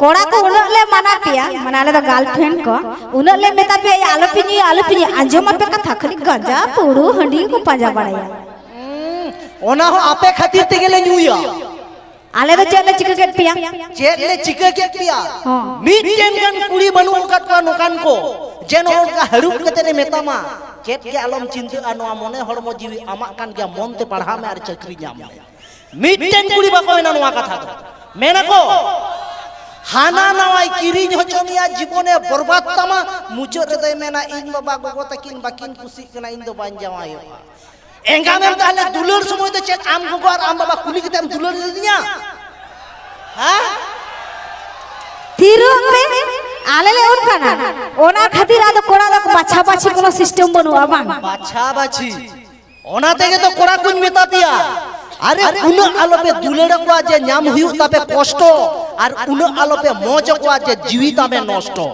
ᱠᱚᱲᱟ ᱠᱚ ᱩᱱᱟᱹᱜ ᱞᱮ ᱢᱟᱱᱟ ᱯᱮᱭᱟ, ᱢᱟᱱᱮ ᱟᱞᱮ ᱫᱚ ᱜᱟᱨᱞᱯᱷᱨᱮᱱᱰ ᱠᱚ, ᱩᱱᱟᱹᱜ ᱞᱮ ᱢᱮᱛᱟ ᱯᱮᱭᱟ, "ᱮ, ᱟᱞᱚᱯᱮ ᱧᱩᱭᱟ, ᱟᱞᱚᱯᱮ ᱧᱩᱭᱟ", ᱟᱸᱡᱚᱢ ᱟᱯᱮ ᱠᱟᱛᱷᱟ, ᱠᱷᱟᱹᱞᱤ ᱜᱟᱸᱡᱟ, ᱯᱟᱹᱣᱨᱟᱹ, ᱦᱟᱺᱰᱤ ᱠᱚ ᱯᱟᱸᱡᱟ ᱵᱟᱲᱟᱭᱟ᱾ ᱦᱩᱸ, ᱚᱱᱟ ᱦᱚᱸ ᱟᱯᱮ ᱠᱷᱟᱹᱛᱤᱨ ᱛᱮᱜᱮ ᱞᱮ ᱧᱩᱭᱟ᱾ ᱟᱞᱮ ᱫᱚ ᱪᱮᱫ ᱞᱮ ᱪᱤᱠᱟᱹ ᱠᱮᱫ ᱯᱮᱭᱟ? ᱪᱮᱫ ᱞᱮ ᱪᱤᱠᱟᱹ ᱠᱮᱫ ᱯᱮᱭᱟ? ᱦᱚᱸ᱾ ᱢᱤᱫᱴᱮᱱ ᱜᱟᱱ ᱠᱩᱲᱤ ᱵᱟᱹᱱᱩᱜ ᱟᱠᱟᱫ ᱠᱚᱣᱟ ᱱᱚᱝᱠᱟᱱ ᱠᱚ, ᱡᱮ ᱱᱚᱜᱼᱚ ᱱᱚᱝᱠᱟ ᱦᱟᱹᱨᱩᱵ ᱠᱟᱛᱮ ᱮ ᱢᱮᱛᱟᱢᱟ, "ᱪᱮᱫ ᱜᱮ ᱟᱞᱚᱢ ᱪᱤᱱᱛᱟᱹᱜᱼᱟ, ᱱᱚᱣᱟ ᱢᱚᱱᱮ ᱦᱚᱲᱢᱚ ᱡᱤᱣᱤ ᱟᱢᱟᱜ ᱠᱟᱱ ᱜᱮᱭᱟ, ᱢᱚᱱ ᱛᱮ ᱯᱟᱲᱦᱟᱜ ᱢᱮ ᱟᱨ ᱪᱟᱹᱠᱨᱤ ᱧᱟᱢ ᱢᱮ"? ᱢᱤᱫᱴᱮᱱ ᱠᱩᱲᱤ ᱵᱟᱠᱚ ᱢᱮᱱᱟ ᱱᱚᱣᱟ ᱠᱟᱛᱷᱟ ᱫᱚ᱾ ᱢᱮᱱᱟ ᱠᱚ, ᱦᱟᱱᱟ ᱱᱟᱣᱟᱭ ᱠᱤᱨᱤᱧ ᱦᱚᱪᱚ ᱢᱮᱭᱟ, ᱡᱤᱵᱚᱱᱮ ᱵᱚᱨᱵᱟᱫ ᱛᱟᱢᱟ, ᱢᱩᱪᱟᱹᱫ ᱨᱮᱫᱚᱭ ᱢᱮᱱᱟ, "ᱤᱧ ᱵᱟᱵᱟ ᱜᱚᱜᱚ ᱛᱟᱹᱠᱤᱱ ᱵᱟᱹᱠᱤᱱ ᱠᱩᱥᱤᱜ ᱠᱟᱱᱟ, ᱤᱧ ᱫᱚ ᱵᱟᱹᱧ ᱡᱟᱶᱟᱭᱚᱜᱼᱟ"᱾ ᱮᱸᱜᱟᱢᱮᱢ ᱛᱟᱦᱞᱮ ᱫᱩᱞᱟᱹᱲ ᱥᱚᱢᱚᱭ ᱫᱚ ᱪᱮᱫ ᱟᱢ ᱜᱚᱜᱚ ᱟᱨ ᱟᱢ ᱵᱟᱵᱟ ᱠᱩᱞᱤ ᱠᱟᱛᱮᱢ ᱫᱩᱞᱟᱹᱲ ᱞᱮᱫᱤᱧᱟ? ᱦᱮᱸ? ᱛᱷᱤᱨᱚᱜ ᱯᱮ, ᱟᱞᱮ ᱞᱮ ᱚᱱᱠᱟᱱᱟ᱾ ᱚᱱᱟ ᱠᱷᱟᱹᱛᱤᱨ ᱟᱫᱚ ᱠᱚᱲᱟ ᱫᱚ ᱵᱟᱪᱷᱟ ᱵᱟᱪᱷᱤ ᱠᱳᱱᱳ system ᱵᱟᱹᱱᱩᱜᱼᱟ, ᱵᱟᱝ? ᱵᱟᱪᱷᱟ ᱵᱟᱪᱷᱤ᱾ ᱚᱱᱟ ᱛᱮᱜᱮ ᱛᱚ ᱠᱚᱲᱟ ᱠᱚᱧ ᱢᱮᱛᱟ ᱯᱮᱭᱟ, ᱟᱨᱮ ᱩᱱᱟᱹᱜ ᱟᱞᱚᱯᱮ ᱫᱩᱞᱟᱹᱲ ᱟᱠᱚᱣᱟ ᱡᱮ ᱧᱟᱢ ᱦᱩᱭᱩᱜ ᱛᱟᱯᱮ ᱠᱚᱥᱴᱚ, ᱟᱨ ᱩᱱᱟᱹᱜ ᱟᱞᱚᱯᱮ ᱢᱚᱡᱽ ᱟᱠᱚᱣᱟ ᱡᱮ ᱡᱤᱣᱤ ᱛᱟᱯᱮ ᱱᱚᱥᱴᱚ᱾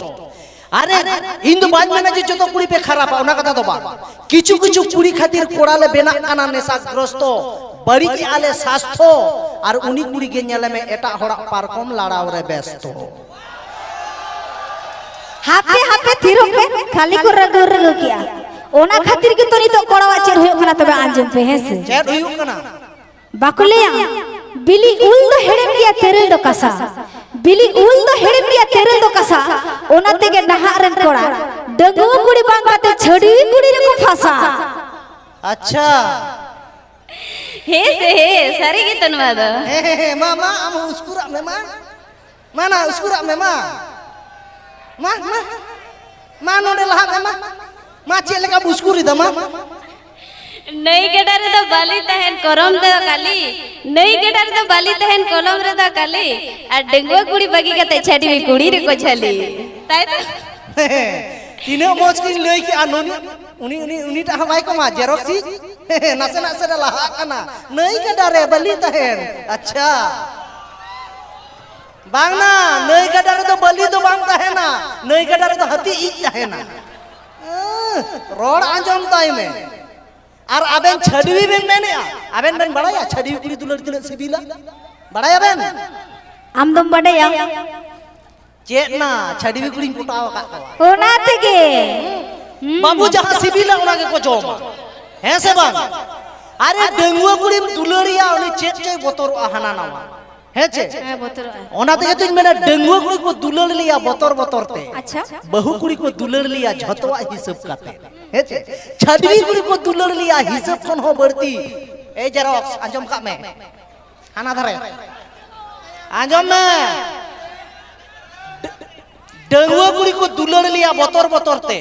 ᱟᱨᱮ, ᱤᱧ ᱫᱚ ᱵᱟᱹᱧ ᱢᱮᱱᱟ ᱡᱮ ᱡᱚᱛᱚ ᱠᱩᱲᱤ ᱯᱮ ᱠᱷᱟᱨᱟᱯᱟ, ᱚᱱᱟ ᱠᱟᱛᱷᱟ ᱫᱚ ᱵᱟᱝ᱾ ᱠᱤᱪᱷᱩ ᱠᱤᱪᱷᱩ ᱠᱩᱲᱤ ᱠᱷᱟᱹᱛᱤᱨ ᱠᱚᱲᱟ ᱞᱮ ᱵᱮᱱᱟᱜ ᱠᱟᱱᱟ ᱱᱮᱥᱟᱜᱨᱚᱥᱛᱚ, ᱵᱟᱹᱲᱤᱡ ᱟᱞᱮ ᱥᱟᱥᱛᱷᱚ, ᱟᱨ ᱩᱱᱤ ᱠᱩᱲᱤ ᱜᱮ ᱧᱮᱞᱮ ᱢᱮ ᱮᱴᱟᱜ ᱦᱚᱲᱟᱜ ᱯᱟᱨᱠᱚᱢ ᱞᱟᱲᱟᱣ ᱨᱮ ᱵᱮᱥᱛᱚ᱾ ᱦᱟᱯᱮ, ᱦᱟᱯᱮ, ᱛᱷᱤᱨᱚᱜ ᱯᱮ, ᱠᱷᱟᱹᱞᱤ ᱠᱚ ᱨᱟᱹᱜᱟᱹ ᱨᱟᱹᱜᱟᱹ ᱠᱮᱜᱼᱟ᱾ ᱚᱱᱟ ᱠᱷᱟᱹᱛᱤᱨ ᱜᱮᱛᱚ ᱱᱤᱛᱚᱜ ᱠᱚᱲᱟᱣᱟᱜ ᱪᱮᱫ ᱦᱩᱭᱩᱜ ᱠᱟᱱᱟ, ᱛᱚᱵᱮ ᱟᱸᱡᱚᱢ ᱯᱮ, ᱦᱮᱸ ᱥᱮ? ᱪᱮᱫ ᱦᱩᱭᱩᱜ ᱠᱟᱱᱟ? ᱵᱟᱠᱚ ᱞᱟᱹᱭᱟ, ᱵᱤᱞᱤ ᱩᱞ ᱫᱚ ᱦᱮᱲᱮᱢ ᱜᱮᱭᱟ, ᱛᱮᱨᱮᱞ ᱫᱚ ᱠᱟᱥᱟ᱾ ᱵᱤᱞᱤ ᱩᱞ ᱫᱚ ᱦᱮᱲᱮᱢ ᱜᱮᱭᱟ, ᱛᱮᱨᱮᱞ ᱫᱚ ᱠᱟᱥᱟ᱾ ᱚᱱᱟ ᱛᱮᱜᱮ ᱱᱟᱦᱟᱜ ᱨᱮᱱ ᱠᱚᱲᱟ ᱰᱟᱺᱜᱩᱣᱟᱹ ᱠᱩᱲᱤ ᱵᱟᱝ ᱠᱟᱛᱮ ᱪᱷᱟᱹᱰᱣᱤ ᱠᱩᱲᱤ ᱨᱮᱠᱚ ᱯᱷᱟᱸᱥᱟ᱾ ᱟᱪᱪᱷᱟ᱾ ᱦᱮᱸ ᱥᱮ ᱦᱮᱸ, ᱥᱟᱹᱨᱤ ᱜᱮᱛᱚ ᱱᱚᱣᱟ ᱫᱚ᱾ ᱦᱮᱸ ᱦᱮᱸ ᱦᱮᱸ, ᱢᱟ ᱢᱟ, ᱟᱢ ᱦᱚᱸ ᱩᱥᱠᱩᱨᱟᱜ ᱢᱮ ᱢᱟ᱾ ᱢᱟ ᱱᱟ, ᱩᱥᱠᱩᱨᱟᱜ ᱢᱮ ᱢᱟ᱾ ᱢᱟ ᱢᱟ, ᱢᱟ ᱱᱚᱰᱮ ᱞᱟᱦᱟᱜ ᱢᱮ ᱢᱟ᱾ ᱢᱟ, ᱪᱮᱫ ᱞᱮᱠᱟᱢ ᱩᱥᱠᱩᱨ ᱮᱫᱟ ᱢᱟ? ᱱᱟᱹᱭ ᱜᱟᱰᱟ ᱨᱮᱫᱚ ᱵᱟᱹᱞᱤ ᱛᱟᱦᱮᱱ, ᱠᱚᱞᱚᱢ ᱫᱚ ᱠᱟᱹᱞᱤ᱾ ᱱᱟᱹᱭ ᱜᱟᱰᱟ ᱨᱮᱫᱚ ᱵᱟᱹᱞᱤ ᱛᱟᱦᱮᱱ, ᱠᱚᱞᱚᱢ ᱨᱮᱫᱚ ᱠᱟᱹᱞᱤ᱾ ᱟᱨ ᱰᱟᱺᱜᱩᱣᱟᱹ ᱠᱩᱲᱤ ᱵᱟᱹᱜᱤ ᱠᱟᱛᱮ ᱪᱷᱟᱹᱰᱣᱤ ᱠᱩᱲᱤ ᱨᱮᱠᱚ ᱡᱷᱟᱹᱞᱤ᱾ ᱛᱟᱭ ᱛᱚ? ᱛᱤᱱᱟᱹᱜ ᱢᱚᱡᱽ ᱠᱤᱱ ᱞᱟᱹᱭ ᱠᱮᱜᱼᱟ᱾ ᱱᱩᱱᱤ ᱩᱱᱤ ᱩᱱᱤ ᱩᱱᱤᱴᱟᱜ ᱦᱚᱸ ᱵᱟᱭ ᱠᱚᱢᱟ, ᱡᱮᱨᱚᱠᱥᱤᱡ᱾ ᱱᱟᱥᱮ ᱱᱟᱥᱮ ᱨᱮ ᱞᱟᱦᱟᱜ ᱠᱟᱱᱟ᱾ ᱱᱟᱹᱭ ᱜᱟᱰᱟ ᱨᱮ ᱵᱟᱹᱞᱤ ᱛᱟᱦᱮᱱ᱾ ᱟᱪᱪᱷᱟ, ᱵᱟᱝ ᱱᱟ, ᱱᱟᱹᱭ ᱜᱟᱰᱟ ᱨᱮᱫᱚ ᱵᱟᱹᱞᱤ ᱫᱚ ᱵᱟᱝ ᱛᱟᱦᱮᱱᱟ, ᱱᱟᱹᱭ ᱜᱟᱰᱟ ᱨᱮᱫᱚ ᱦᱟᱹᱛᱤ ᱤᱡ ᱛᱟᱦᱮᱱᱟ᱾ ᱟᱸ, ᱨᱚᱲ ᱟᱸᱡᱚᱢ ᱛᱟᱭ ᱢᱮ᱾ ᱟᱨ ᱟᱵᱮᱱ ᱪᱷᱟᱹᱰᱣᱤ ᱵᱮᱱ ᱢᱮᱱᱮᱜᱼᱟ, ᱟᱵᱮᱱ ᱵᱮᱱ ᱵᱟᱲᱟᱭᱟ ᱪᱷᱟᱹᱰᱣᱤ ᱠᱩᱲᱤ ᱫᱩᱞᱟᱹᱲ ᱛᱤᱱᱟᱹᱜ ᱥᱤᱵᱤᱞᱟ? ᱵᱟᱲᱟᱭᱟᱵᱮᱱ? ᱟᱢ ᱫᱚᱢ ᱵᱟᱰᱟᱭᱟ? ᱪᱮᱫ ᱱᱟ, ᱪᱷᱟᱹᱰᱣᱤ ᱠᱩᱲᱤᱧ ᱯᱚᱴᱟᱣ ᱟᱠᱟᱫ ᱠᱚᱣᱟ᱾ ᱚᱱᱟ ᱛᱮᱜᱮ᱾ ᱦᱩᱸ᱾ ᱵᱟᱹᱵᱩ, ᱡᱟᱦᱟᱸ ᱥᱤᱵᱤᱞᱟ ᱚᱱᱟ ᱜᱮᱠᱚ ᱡᱚᱢᱟ, ᱦᱮᱸ ᱥᱮ ᱵᱟᱝ? ᱟᱨᱮ, ᱰᱟᱺᱜᱩᱣᱟᱹ ᱠᱩᱲᱤᱢ ᱫᱩᱞᱟᱹᱲᱤᱭᱟ, ᱩᱱᱤ ᱪᱮᱫ ᱪᱚᱭ ᱵᱚᱛᱚᱨᱚᱜᱼᱟ ᱦᱟᱱᱟ ᱱᱟᱣᱟ, ᱦᱮᱸ ᱪᱮ? ᱦᱮᱸ, ᱵᱚᱛᱚᱨᱚᱜᱼᱟᱭ᱾ ᱚᱱᱟ ᱛᱮᱜᱮ ᱛᱚᱧ ᱢᱮᱱᱟ, ᱰᱟᱺᱜᱩᱣᱟᱹ ᱠᱩᱲᱤ ᱠᱚ ᱫᱩᱞᱟᱹᱲ ᱞᱮᱭᱟ ᱵᱚᱛᱚᱨ ᱵᱚᱛᱚᱨ ᱛᱮ᱾ ᱟᱪᱪᱷᱟ᱾ ᱵᱟᱹᱦᱩ ᱠᱩᱲᱤ ᱠᱚ ᱫᱩᱞᱟᱹᱲ ᱞᱮᱭᱟ ᱡᱷᱚᱛᱚᱣᱟᱜ ᱦᱤᱥᱟᱹᱵ ᱠᱟᱛᱮ, ᱦᱮᱸ ᱪᱮ? ᱪᱷᱟᱹᱰᱣᱤ ᱠᱩᱲᱤ ᱠᱚ ᱫᱩᱞᱟᱹᱲ ᱞᱮᱭᱟ ᱦᱤᱥᱟᱹᱵ ᱠᱷᱚᱱ ᱦᱚᱸ ᱵᱟᱹᱲᱛᱤ᱾ ᱮᱭ ᱡᱮᱨᱚᱠᱥ, ᱟᱸᱡᱚᱢ ᱠᱟᱜ ᱢᱮ, ᱦᱟᱱᱟ ᱫᱷᱟᱨᱮ ᱟᱸᱡᱚᱢ ᱢᱮ᱾ ᱰᱟᱺᱜᱩᱣᱟᱹ ᱠᱩᱲᱤ ᱠᱚ ᱫᱩᱞᱟᱹᱲ ᱞᱮᱭᱟ ᱵᱚᱛᱚᱨ ᱵᱚᱛᱚᱨ ᱛᱮ,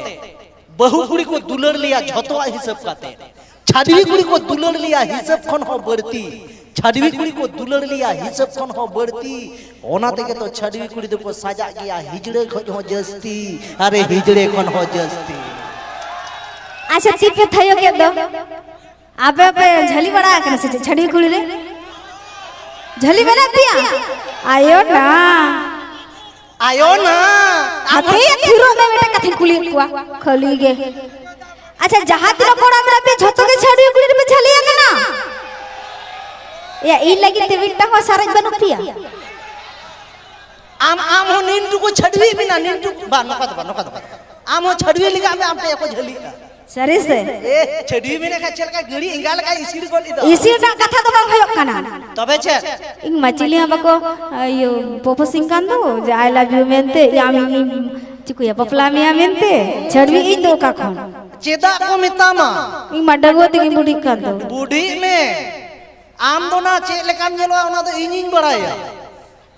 ᱵᱟᱹᱦᱩ ᱠᱩᱲᱤ ᱠᱚ ᱫᱩᱞᱟᱹᱲ ᱞᱮᱭᱟ ᱡᱷᱚᱛᱚᱣᱟᱜ ᱦᱤᱥᱟᱹᱵ ᱠᱟᱛᱮ᱾ ᱪᱷᱟᱹᱰᱣᱤ ᱠᱩᱲᱤ ᱠᱚ ᱫᱩᱞᱟᱹᱲ ᱞᱮᱭᱟ ᱦᱤᱥᱟᱹᱵ ᱠᱷᱚᱱ ᱦᱚᱸ ᱵᱟᱹᱲᱛᱤ᱾ ᱪᱷᱟᱹᱰᱣᱤ ᱠᱩᱲᱤ ᱠᱚ ᱫᱩᱞᱟᱹᱲ ᱞᱮᱭᱟ ᱦᱤᱥᱟᱹᱵ ᱠᱷᱚᱱ ᱦᱚᱸ ᱵᱟᱹᱲᱛᱤ᱾ ᱚᱱᱟ ᱛᱮᱜᱮ ᱛᱚ ᱪᱷᱟᱹᱰᱣᱤ ᱠᱩᱲᱤ ᱫᱚᱠᱚ ᱥᱟᱡᱟᱜ ᱜᱮᱭᱟ ᱦᱤᱡᱲᱟᱹ ᱠᱷᱚᱱ ᱦᱚᱸ ᱡᱟᱹᱥᱛᱤ᱾ ᱟᱨᱮ, ᱦᱤᱡᱲᱟᱹ ᱠᱷᱚᱱ ᱦᱚᱸ ᱡᱟᱹᱥᱛᱤ᱾ ᱟᱪᱪᱷᱟ, ᱛᱤ ᱯᱮ ᱛᱷᱟᱭᱚ ᱠᱮᱫ ᱫᱚ᱾ ᱟᱯᱮ ᱯᱮ ᱡᱷᱟᱹᱞᱤ ᱵᱟᱲᱟ ᱟᱠᱟᱱᱟ ᱥᱮ ᱪᱮᱫ ᱪᱷᱟᱹᱰᱣᱤ ᱠᱩᱲᱤ ᱨᱮ? ᱡᱷᱟᱹᱞᱤ ᱢᱮᱱᱟᱜ ᱯᱮᱭᱟ? ᱟᱭᱳ ᱱᱟ᱾ ᱟᱭᱳ ᱱᱟ, ᱟᱢ ᱦᱟᱯᱮ, ᱛᱷᱤᱨᱚᱜ ᱢᱮ, ᱢᱤᱫᱴᱟᱝ ᱠᱟᱛᱷᱟᱧ ᱠᱩᱞᱤᱭᱮᱫ ᱠᱚᱣᱟ ᱠᱷᱟᱹᱞᱤ ᱜᱮ᱾ ᱟᱪᱪᱷᱟ, ᱡᱟᱦᱟᱸ ᱛᱤᱱᱟᱹᱜ ᱠᱚᱲᱟ ᱢᱮᱱᱟᱜ ᱯᱮᱭᱟ, ᱡᱷᱚᱛᱚ ᱜᱮ ᱪᱷᱟᱹᱰᱣᱤ ᱠᱩᱲᱤ ᱨᱮᱯᱮ ᱡᱷᱟᱹᱞᱤ ᱟᱠᱟᱱᱟ? ᱮᱭᱟ, ᱤᱧ ᱞᱟᱹᱜᱤᱫ ᱛᱮ ᱢᱤᱫᱴᱟᱝ ᱦᱚᱸ ᱥᱟᱨᱮᱡ ᱵᱟᱹᱱᱩᱜ ᱯᱮᱭᱟ? ᱟᱢ, ᱟᱢ ᱦᱚᱸ ᱱᱤᱱ ᱴᱩᱠᱩ ᱪᱷᱟᱹᱰᱣᱤ ᱢᱮᱱᱟ, ᱱᱤᱱ ᱴᱩᱠᱩ, ᱵᱟᱝ, ᱱᱚᱝᱠᱟ ᱫᱚ ᱵᱟᱝ, ᱱᱚᱝᱠᱟ ᱫᱚ ᱵᱟᱝ᱾ ᱟᱢ ᱦᱚᱸ ᱪᱷᱟᱹᱰᱣᱤ ᱞᱮᱠᱟ ᱢᱮ, ᱟᱢ ᱴᱷᱮᱱ ᱠᱚ ᱡᱷᱟᱹᱞᱤᱜᱼᱟ᱾ ᱥᱟᱹᱨᱤ ᱥᱮ? ᱮ, ᱪᱷᱟᱹᱰᱣᱤ ᱢᱮᱱᱮᱫ ᱠᱷᱟᱱ ᱪᱮᱫ ᱞᱮᱠᱟ ᱜᱟᱹᱲᱤ ᱮᱸᱜᱟ ᱞᱮᱠᱟᱭ ᱤᱥᱤᱨ ᱜᱚᱫ ᱮᱫᱟ? ᱤᱥᱤᱨ ᱨᱮᱱᱟᱜ ᱠᱟᱛᱷᱟ ᱫᱚ ᱵᱟᱝ ᱦᱩᱭᱩᱜ ᱠᱟᱱᱟ᱾ ᱛᱚᱵᱮ ᱪᱮᱫ? ᱤᱧ ᱢᱟ ᱪᱤᱞᱤ ᱦᱚᱸ ᱵᱟᱠᱚ, ᱤᱭᱟᱹ, ᱯᱨᱚᱯᱳᱡᱤᱝ ᱠᱟᱱ ᱫᱚ, ᱡᱮ "I love you" ᱢᱮᱱᱛᱮ, ᱟᱢ ᱤᱧ ᱪᱤᱠᱟᱹᱭᱟ, ᱵᱟᱯᱞᱟ ᱢᱮᱭᱟ ᱢᱮᱱᱛᱮ? ᱪᱷᱟᱹᱰᱣᱤ ᱤᱧ ᱫᱚ ᱚᱠᱟ ᱠᱷᱚᱱ? ᱪᱮᱫᱟᱜ ᱠᱚ ᱢᱮᱛᱟᱢᱟ? ᱤᱧ ᱢᱟ ᱰᱟᱺᱜᱩᱣᱟᱹ ᱛᱮᱜᱮᱧ ᱵᱩᱰᱷᱤᱜ ᱠᱟᱱ ᱫᱚ᱾ ᱵᱩᱰᱷᱤᱜ ᱢᱮ᱾ ᱟᱢ ᱫᱚ ᱱᱟ ᱪᱮᱫ ᱞᱮᱠᱟᱢ ᱧᱮᱞᱚᱜᱼᱟ, ᱚᱱᱟ ᱫᱚ ᱤᱧᱤᱧ ᱵᱟᱲᱟᱭᱟ᱾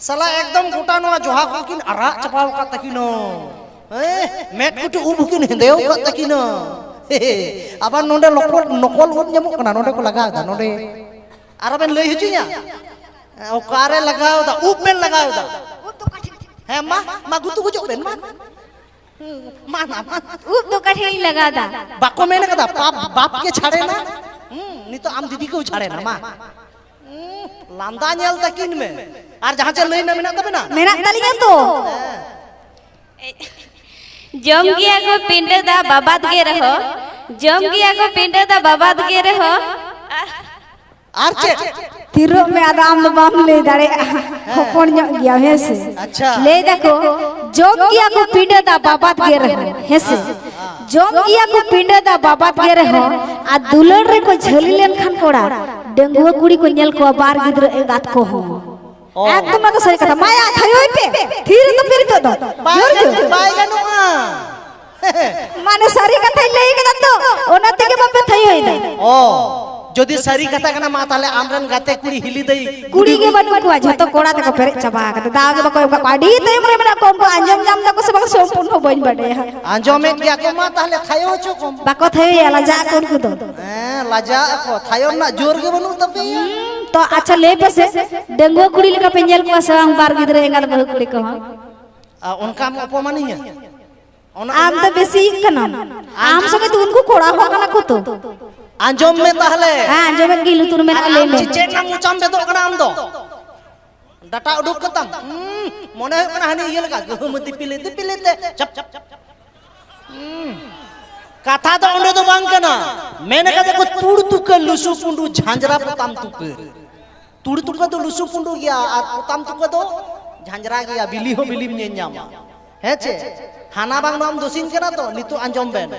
ᱥᱟᱞᱟ ᱮᱠᱫᱚᱢ ᱜᱚᱴᱟ ᱱᱚᱣᱟ ᱡᱚᱦᱟ ᱠᱚᱠᱤᱱ ᱟᱨᱟᱜ ᱪᱟᱵᱟᱣ ᱟᱠᱟᱫ ᱛᱟᱹᱠᱤᱱᱟ᱾ ᱦᱮᱸ, ᱢᱮᱫ ᱠᱩᱴᱤ ᱩᱵ ᱦᱚᱸᱠᱤᱱ ᱦᱮᱸᱫᱮᱣ ᱟᱠᱟᱫ ᱛᱟᱹᱠᱤᱱᱟ᱾ ᱟᱵᱟᱨ ᱱᱚᱰᱮ ᱱᱚᱠᱚᱞ, ᱱᱚᱠᱚᱞ ᱩᱵ ᱧᱟᱢᱚᱜ ᱠᱟᱱᱟ, ᱱᱚᱰᱮ ᱠᱚ ᱞᱟᱜᱟᱣ ᱮᱫᱟ, ᱱᱚᱰᱮ᱾ ᱟᱨᱚ ᱵᱮᱱ ᱞᱟᱹᱭ ᱦᱚᱪᱚᱧᱟ? ᱚᱠᱟᱨᱮ ᱞᱟᱜᱟᱣ ᱮᱫᱟ? ᱩᱵ ᱵᱮᱱ ᱞᱟᱜᱟᱣ ᱮᱫᱟ? ᱦᱮᱸ, ᱢᱟ, ᱢᱟ ᱜᱩᱛᱩ ᱜᱩᱡᱩᱜ ᱵᱮᱱ, ᱢᱟ᱾ ᱦᱩᱸ, ᱢᱟ, ᱢᱟ, ᱢᱟ᱾ ᱩᱵ ᱫᱚ ᱚᱠᱟ ᱴᱷᱮᱱ ᱞᱤᱧ ᱞᱟᱜᱟᱣ ᱮᱫᱟ? ᱵᱟᱠᱚ ᱢᱮᱱ ᱠᱟᱫᱟ, ᱵᱟᱯ, ᱵᱟᱯ ᱜᱮ ᱪᱷᱟᱲᱮᱱᱟ? ᱦᱩᱸ, ᱱᱤᱛᱚᱜ ᱟᱢ ᱫᱤᱫᱤ ᱠᱚ ᱪᱷᱟᱲᱮᱱᱟ, ᱢᱟ᱾ ᱦᱩᱸ, ᱞᱟᱸᱫᱟ ᱧᱮᱞ ᱛᱟᱹᱠᱤᱱ ᱢᱮ᱾ ᱟᱨ ᱡᱟᱦᱟᱸ ᱪᱮᱫ ᱞᱟᱹᱭ ᱨᱮᱱᱟᱜ ᱢᱮᱱᱟᱜ ᱛᱟᱵᱮᱱᱟ? ᱢᱮᱱᱟᱜ ᱛᱟᱹᱞᱤᱧᱟ ᱛᱚ᱾ ᱦᱮᱸ᱾ ᱡᱚᱢ ᱜᱮᱭᱟ ᱠᱚ ᱯᱤᱸᱰᱟᱹ ᱫᱟ ᱵᱟᱵᱟᱫ ᱜᱮ ᱨᱮᱦᱚᱸ, ᱡᱚᱢ ᱜᱮᱭᱟ ᱠᱚ ᱯᱤᱸᱰᱟᱹ ᱫᱟ ᱵᱟᱵᱟᱫ ᱜᱮ ᱨᱮᱦᱚᱸ᱾ ᱟᱨ ᱪᱮᱫ? ᱛᱷᱤᱨᱚᱜ ᱢᱮ, ᱟᱫᱚ ᱟᱢ ᱫᱚ ᱵᱟᱢ ᱞᱟᱹᱭ ᱫᱟᱲᱮᱭᱟᱜᱼᱟ᱾ ᱦᱮᱸ᱾ ᱦᱚᱯᱚᱱ ᱧᱚᱜ ᱜᱮᱭᱟᱢ, ᱦᱮᱸ ᱥᱮ? ᱟᱪᱪᱷᱟ᱾ ᱞᱟᱹᱭ ᱫᱟᱠᱚ, ᱡᱚᱢ ᱜᱮᱭᱟ ᱠᱚ ᱯᱤᱸᱰᱟᱹ ᱫᱟ ᱵᱟᱵᱟᱫ ᱜᱮ ᱨᱮᱦᱚᱸ, ᱦᱮᱸ ᱥᱮ? ᱦᱮᱸ᱾ ᱡᱚᱢ ᱜᱮᱭᱟ ᱠᱚ ᱯᱤᱸᱰᱟᱹ ᱫᱟ ᱵᱟᱵᱟᱫ ᱜᱮ ᱨᱮᱦᱚᱸ, ᱟᱨ ᱫᱩᱞᱟᱹᱲ ᱨᱮᱠᱚ ᱡᱷᱟᱹᱞᱤ ᱞᱮᱱᱠᱷᱟᱱ ᱠᱚᱲᱟ, ᱰᱟᱺᱜᱩᱣᱟᱹ ᱠᱩᱲᱤ ᱠᱚ ᱧᱮᱞ ᱠᱚᱣᱟ ᱵᱟᱨ ᱜᱤᱫᱽᱨᱟᱹ ᱮᱸᱜᱟᱛ ᱠᱚᱦᱚᱸ᱾ ᱚ᱾ ᱮᱠᱫᱚᱢ ᱱᱚᱣᱟ ᱫᱚ ᱥᱟᱹᱨᱤ ᱠᱟᱛᱷᱟ᱾ ᱢᱟᱭᱟ, ᱛᱷᱟᱭᱚᱭ ᱯᱮ, ᱛᱷᱤᱨ ᱫᱚ ᱯᱮ ᱱᱤᱛᱚᱜ ᱫᱚ᱾ ᱵᱟᱭ ᱡᱳᱨ ᱜᱟᱱ-, ᱜᱮ᱾ ᱵᱟᱭ ᱜᱟᱱᱚᱜᱼᱟ᱾ ᱢᱟᱱᱮ ᱥᱟᱹᱨᱤ ᱠᱟᱛᱷᱟᱧ ᱞᱟᱹᱭ ᱠᱟᱫᱟ ᱛᱚ, ᱚᱱᱟ ᱛᱮᱜᱮ ᱵᱟᱯᱮ ᱛᱷᱟᱭᱚᱭᱮᱫᱟ᱾ ᱚ, ᱡᱩᱫᱤ ᱥᱟᱹᱨᱤ ᱠᱟᱛᱷᱟ ᱠᱟᱱᱟ, ᱢᱟ ᱛᱟᱦᱞᱮ ᱟᱢᱨᱮᱱ ᱜᱟᱛᱮ ᱠᱩᱲᱤ ᱦᱤᱞᱤ ᱫᱟᱹᱭ ᱠᱩᱲᱤ ᱜᱮ ᱵᱟᱹᱱᱩᱜ ᱠᱚᱣᱟ, ᱡᱷᱚᱛᱚ ᱠᱚᱲᱟ ᱛᱮᱠᱚ ᱯᱮᱨᱮᱡ ᱪᱟᱵᱟ ᱟᱠᱟᱫᱟ, ᱫᱟᱣ ᱜᱮ ᱵᱟᱠᱚ ᱮᱢ ᱠᱟᱜ ᱠᱚᱣᱟ᱾ ᱟᱹᱰᱤ ᱛᱟᱭᱚᱢ ᱨᱮ ᱢᱮᱱᱟᱜ ᱠᱚᱣᱟ, ᱩᱱᱠᱩ ᱟᱸᱡᱚᱢ ᱧᱟᱢ ᱫᱟᱠᱚ ᱥᱮ ᱵᱟᱝ, ᱥᱚᱢᱯᱩᱨᱱᱚ ᱵᱟᱹᱧ ᱵᱟᱰᱟᱭᱟ᱾ ᱟᱸᱡᱚᱢᱮᱫ ᱜᱮᱭᱟ ᱠᱚ, ᱢᱟ ᱛᱟᱦᱞᱮ ᱛᱷᱟᱭᱚ ᱦᱚᱪᱚ ᱠᱚᱢ᱾ ᱵᱟᱠᱚ ᱛᱷᱟᱭᱚᱭᱟ, ᱞᱟᱡᱟᱜ ᱟᱠᱚ ᱩᱱᱠᱩ ᱫᱚ᱾ ᱦᱮᱸ, ᱞᱟᱡᱟᱜ ᱟᱠᱚ, ᱛᱷᱟᱭᱚ ᱨᱮᱱᱟᱜ ᱡᱳᱨ ᱜᱮ ᱵᱟᱹᱱᱩᱜ ᱛᱟᱯᱮᱭᱟ᱾ ᱦᱩᱸ, ᱛᱚ ᱟᱪᱪᱷᱟ, ᱞᱟᱹᱭ ᱯᱮᱥᱮ, ᱰᱟᱺᱜᱩᱣᱟᱹ ᱠᱩᱲᱤ ᱞᱮᱠᱟ ᱯᱮ ᱧᱮᱞ ᱠᱚᱣᱟ ᱥᱮ ᱵᱟᱝ ᱵᱟᱨ ᱜᱤᱫᱽᱨᱟᱹ ᱮᱸᱜᱟᱛ ᱵᱟᱹᱦᱩ ᱠᱩᱲᱤ ᱠᱚᱦᱚᱸ? ᱟ, ᱚᱱᱠᱟᱢ ᱚᱯᱚᱢᱟᱱᱤᱧᱟ? ᱚᱱᱟ ᱟᱢ ᱫᱚ ᱵᱮᱥᱤ ᱠᱟᱱᱟᱢ᱾ ᱟᱢ ᱥᱚᱸᱜᱮ ᱛᱚ ᱩᱱᱠᱩ ᱠᱚᱲᱟ ᱦᱚᱸ ᱠᱟᱱᱟ ᱠᱚ ᱛᱚ᱾ ᱟᱸᱡᱚᱢ ᱢᱮ ᱛᱟᱦᱞᱮ᱾ ᱦᱮᱸ, ᱟᱸᱡᱚᱢᱮᱫ ᱜᱤᱧ, ᱞᱩᱛᱩᱨ ᱢᱮᱱᱟᱜ ᱟᱨ ᱞᱟᱹᱭ ᱟᱢ ᱢᱮ᱾ ᱪᱮᱫ ᱨᱮᱱᱟᱜ ᱢᱚᱪᱟᱢ ᱵᱮᱫᱚᱜ ᱠᱟᱱᱟ ᱟᱢ ᱫᱚ? ᱰᱟᱴᱟ ᱩᱰᱩᱠ ᱠᱟᱛᱟᱢ᱾ ᱦᱩᱸ, ᱢᱚᱱᱮ ᱦᱩᱭᱩᱜ ᱠᱟᱱᱟ ᱦᱟᱹᱱᱤ ᱤᱭᱟᱹ ᱞᱮᱠᱟ, ᱜᱟᱹᱦᱩᱢ ᱫᱤᱯᱤᱞ, ᱫᱤᱯᱤᱞ ᱛᱮ᱾ ᱪᱟᱯ, ᱪᱟᱯ, ᱪᱟᱯ᱾ ᱦᱩᱸ᱾ ᱠᱟᱛᱷᱟ ᱫᱚ ᱚᱸᱰᱮ ᱫᱚ ᱵᱟᱝ ᱠᱟᱱᱟ᱾ ᱢᱮᱱ ᱠᱟᱫᱟ ᱠᱚ, "ᱛᱩᱲ ᱛᱩᱠᱟᱹ ᱞᱩᱥᱩ ᱯᱩᱸᱰᱩ ᱡᱷᱟᱸᱡᱽᱨᱟ ᱯᱚᱛᱟᱢ ᱛᱩᱠᱟᱹ᱾" ᱛᱩᱲ ᱛᱩᱠᱟᱹ ᱫᱚ ᱞᱩᱥᱩ ᱯᱩᱸᱰᱩ ᱜᱮᱭᱟ ᱟᱨ ᱯᱚᱛᱟᱢ ᱛᱩᱠᱟᱹ ᱫᱚ ᱡᱷᱟᱸᱡᱽᱨᱟ ᱜᱮᱭᱟ, ᱵᱤᱞᱤ ᱦᱚᱸ ᱵᱤᱞᱤᱢ ᱧᱮᱞ ᱧᱟᱢᱟ᱾ ᱦᱮᱸ ᱪᱮ? ᱦᱟᱱᱟ ᱵᱟᱝ ᱱᱚᱣᱟᱢ ᱫᱩᱥᱤᱧ ᱠᱟᱱᱟ ᱛᱚ, ᱱᱤᱛᱚᱜ ᱟᱸᱡᱚᱢ ᱵᱮᱱ᱾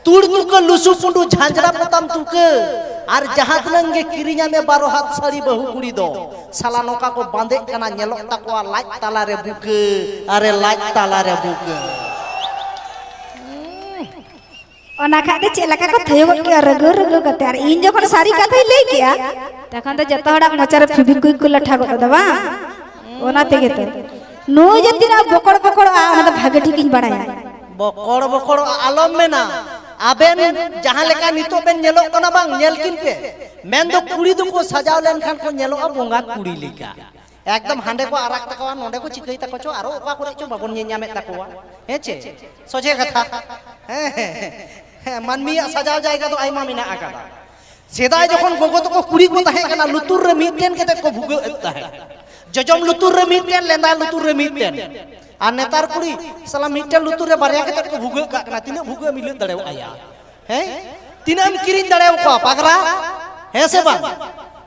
ᱛᱩᱲ ᱛᱩᱠᱟᱹ, ᱞᱩᱥᱩ ᱯᱩᱸᱰᱩ, ᱡᱷᱟᱸᱡᱽᱨᱟ ᱯᱚᱛᱟᱢ ᱛᱩᱠᱟᱹ, ᱟᱨ ᱡᱟᱦᱟᱸ ᱛᱤᱱᱟᱹᱝ ᱜᱮ ᱠᱤᱨᱤᱧᱟᱢᱮ ᱵᱟᱨᱚ ᱦᱟᱛ ᱥᱟᱹᱲᱤ ᱵᱟᱹᱦᱩ ᱠᱩᱲᱤ ᱫᱚ, ᱥᱟᱞᱟ ᱱᱚᱝᱠᱟ ᱠᱚ ᱵᱟᱸᱫᱮᱜ ᱠᱟᱱᱟ, ᱧᱮᱞᱚᱜ ᱛᱟᱠᱚᱣᱟ ᱞᱟᱡ ᱛᱟᱞᱟᱨᱮ ᱵᱩᱠᱟᱹ, ᱟᱨᱮ ᱞᱟᱡ ᱛᱟᱞᱟᱨᱮ ᱵᱩᱠᱟᱹ᱾ ᱚᱱᱟ ᱠᱷᱟᱡ ᱫᱚ ᱪᱮᱫ ᱞᱮᱠᱟ ᱠᱚ ᱛᱷᱟᱭᱚ ᱜᱚᱫ ᱠᱮᱜᱼᱟ, ᱨᱟᱹᱜᱟᱹ ᱨᱟᱹᱜᱟᱹ ᱠᱟᱛᱮ᱾ ᱟᱨ ᱤᱧ ᱡᱚᱠᱷᱚᱱ ᱥᱟᱹᱨᱤ ᱠᱟᱛᱷᱟᱧ ᱞᱟᱹᱭ ᱠᱮᱜᱼᱟ, ᱛᱚᱠᱷᱚᱱ ᱫᱚ ᱡᱚᱛᱚ ᱦᱚᱲᱟᱜ ᱢᱚᱪᱟᱨᱮ ᱯᱷᱤᱵᱤᱠᱩᱭᱤᱠ ᱠᱚ ᱞᱟᱴᱷᱟ ᱜᱚᱫ ᱮᱫᱟ ᱵᱟᱝ? ᱚᱱᱟ ᱛᱮᱜᱮ ᱛᱚ᱾ ᱱᱩᱭ ᱡᱮ ᱛᱤᱱᱟᱹᱜ ᱵᱚᱠᱚᱲ ᱵᱚᱠᱚᱲᱚᱜᱼᱟ, ᱚᱱᱟ ᱫᱚ ᱵᱷᱟᱜᱮ ᱴᱷᱤᱠᱤᱧ ᱵᱟᱲᱟᱭᱟ᱾ ᱵᱚᱠᱚᱲ ᱵᱚᱠᱚᱲᱚᱜᱼᱟ ᱟᱞᱚᱢ ᱢᱮᱱᱟ᱾ ᱟᱵᱮᱱ ᱡᱟᱦᱟᱸ ᱞᱮᱠᱟ ᱱᱤᱛᱚᱜ ᱵᱮᱱ ᱧᱮᱞᱚᱜ ᱠᱟᱱᱟ ᱵᱟᱝ, ᱧᱮᱞ ᱠᱤᱱ ᱯᱮ᱾ ᱢᱮᱱᱫᱚ ᱠᱩᱲᱤ ᱫᱚᱠᱚ ᱥᱟᱡᱟᱣ ᱞᱮᱱᱠᱷᱟᱱ ᱠᱚ ᱧᱮᱞᱚᱜᱼᱟ ᱵᱚᱸᱜᱟ ᱠᱩᱲᱤ ᱞᱮᱠᱟ᱾ ᱮᱠᱫᱚᱢ ᱦᱟᱸᱰᱮ ᱠᱚ ᱟᱨᱟᱜ ᱛᱟᱠᱚᱣᱟ, ᱱᱚᱸᱰᱮ ᱠᱚ ᱪᱤᱠᱟᱹᱭ ᱛᱟᱠᱚ ᱪᱚ, ᱟᱨᱚ ᱚᱠᱟ ᱠᱚᱨᱮ ᱪᱚ ᱵᱟᱵᱚᱱ ᱧᱮᱞ ᱧᱟᱢᱮᱫ ᱛᱟᱠᱚᱣᱟ᱾ ᱦᱮᱸ ᱪᱮ? ᱥᱚᱡᱷᱮ ᱠᱟᱛᱷᱟ᱾ ᱦᱮᱸ, ᱦᱮᱸ, ᱦᱮᱸ, ᱢᱟᱹᱱᱢᱤᱭᱟᱜ ᱥᱟᱡᱟᱣ ᱡᱟᱭᱜᱟ ᱫᱚ ᱟᱭᱢᱟ ᱢᱮᱱᱟᱜ ᱟᱠᱟᱫᱟ᱾ ᱥᱮᱫᱟᱭ ᱡᱚᱠᱷᱚᱱ ᱜᱚᱜᱚ ᱛᱟᱠᱚ ᱠᱩᱲᱤ ᱠᱚ ᱛᱟᱦᱮᱸ ᱠᱟᱱᱟ, ᱞᱩᱛᱩᱨ ᱨᱮ ᱢᱤᱫᱴᱮᱱ ᱠᱟᱛᱮ ᱠᱚ ᱵᱷᱩᱜᱟᱹᱜ ᱮᱫ ᱛᱟᱦᱮᱸᱫ᱾ ᱡᱚᱡᱚᱢ ᱞᱩᱛᱩᱨ ᱨᱮ ᱢᱤᱫᱴᱮᱱ, ᱞᱮᱸᱫᱟ ᱞᱩᱛᱩᱨ ᱨᱮ ᱢᱤᱫᱴᱮᱱ᱾ ᱟᱨ ᱱᱮᱛᱟᱨ ᱠᱩᱲᱤ ᱥᱟᱞᱟ ᱢᱤᱫᱴᱮᱱ ᱞᱩᱛᱩᱨ ᱨᱮ ᱵᱟᱨᱭᱟ ᱠᱟᱛᱮ ᱠᱚ ᱵᱷᱩᱜᱟᱹᱜ ᱠᱟᱜ ᱠᱟᱱᱟ᱾ ᱛᱤᱱᱟᱹᱜ ᱵᱷᱩᱜᱟᱹᱜ ᱮᱢ ᱦᱤᱞᱟᱹᱜ ᱫᱟᱲᱮᱭᱟᱜᱼᱟ ᱭᱟ? ᱦᱮᱸ? ᱛᱤᱱᱟᱹᱜ ᱮᱢ ᱠᱤᱨᱤᱧ ᱫᱟᱲᱮᱭᱟᱠᱚᱣᱟ ᱯᱟᱜᱽᱨᱟ? ᱦᱮᱸ ᱥᱮ ᱵᱟᱝ?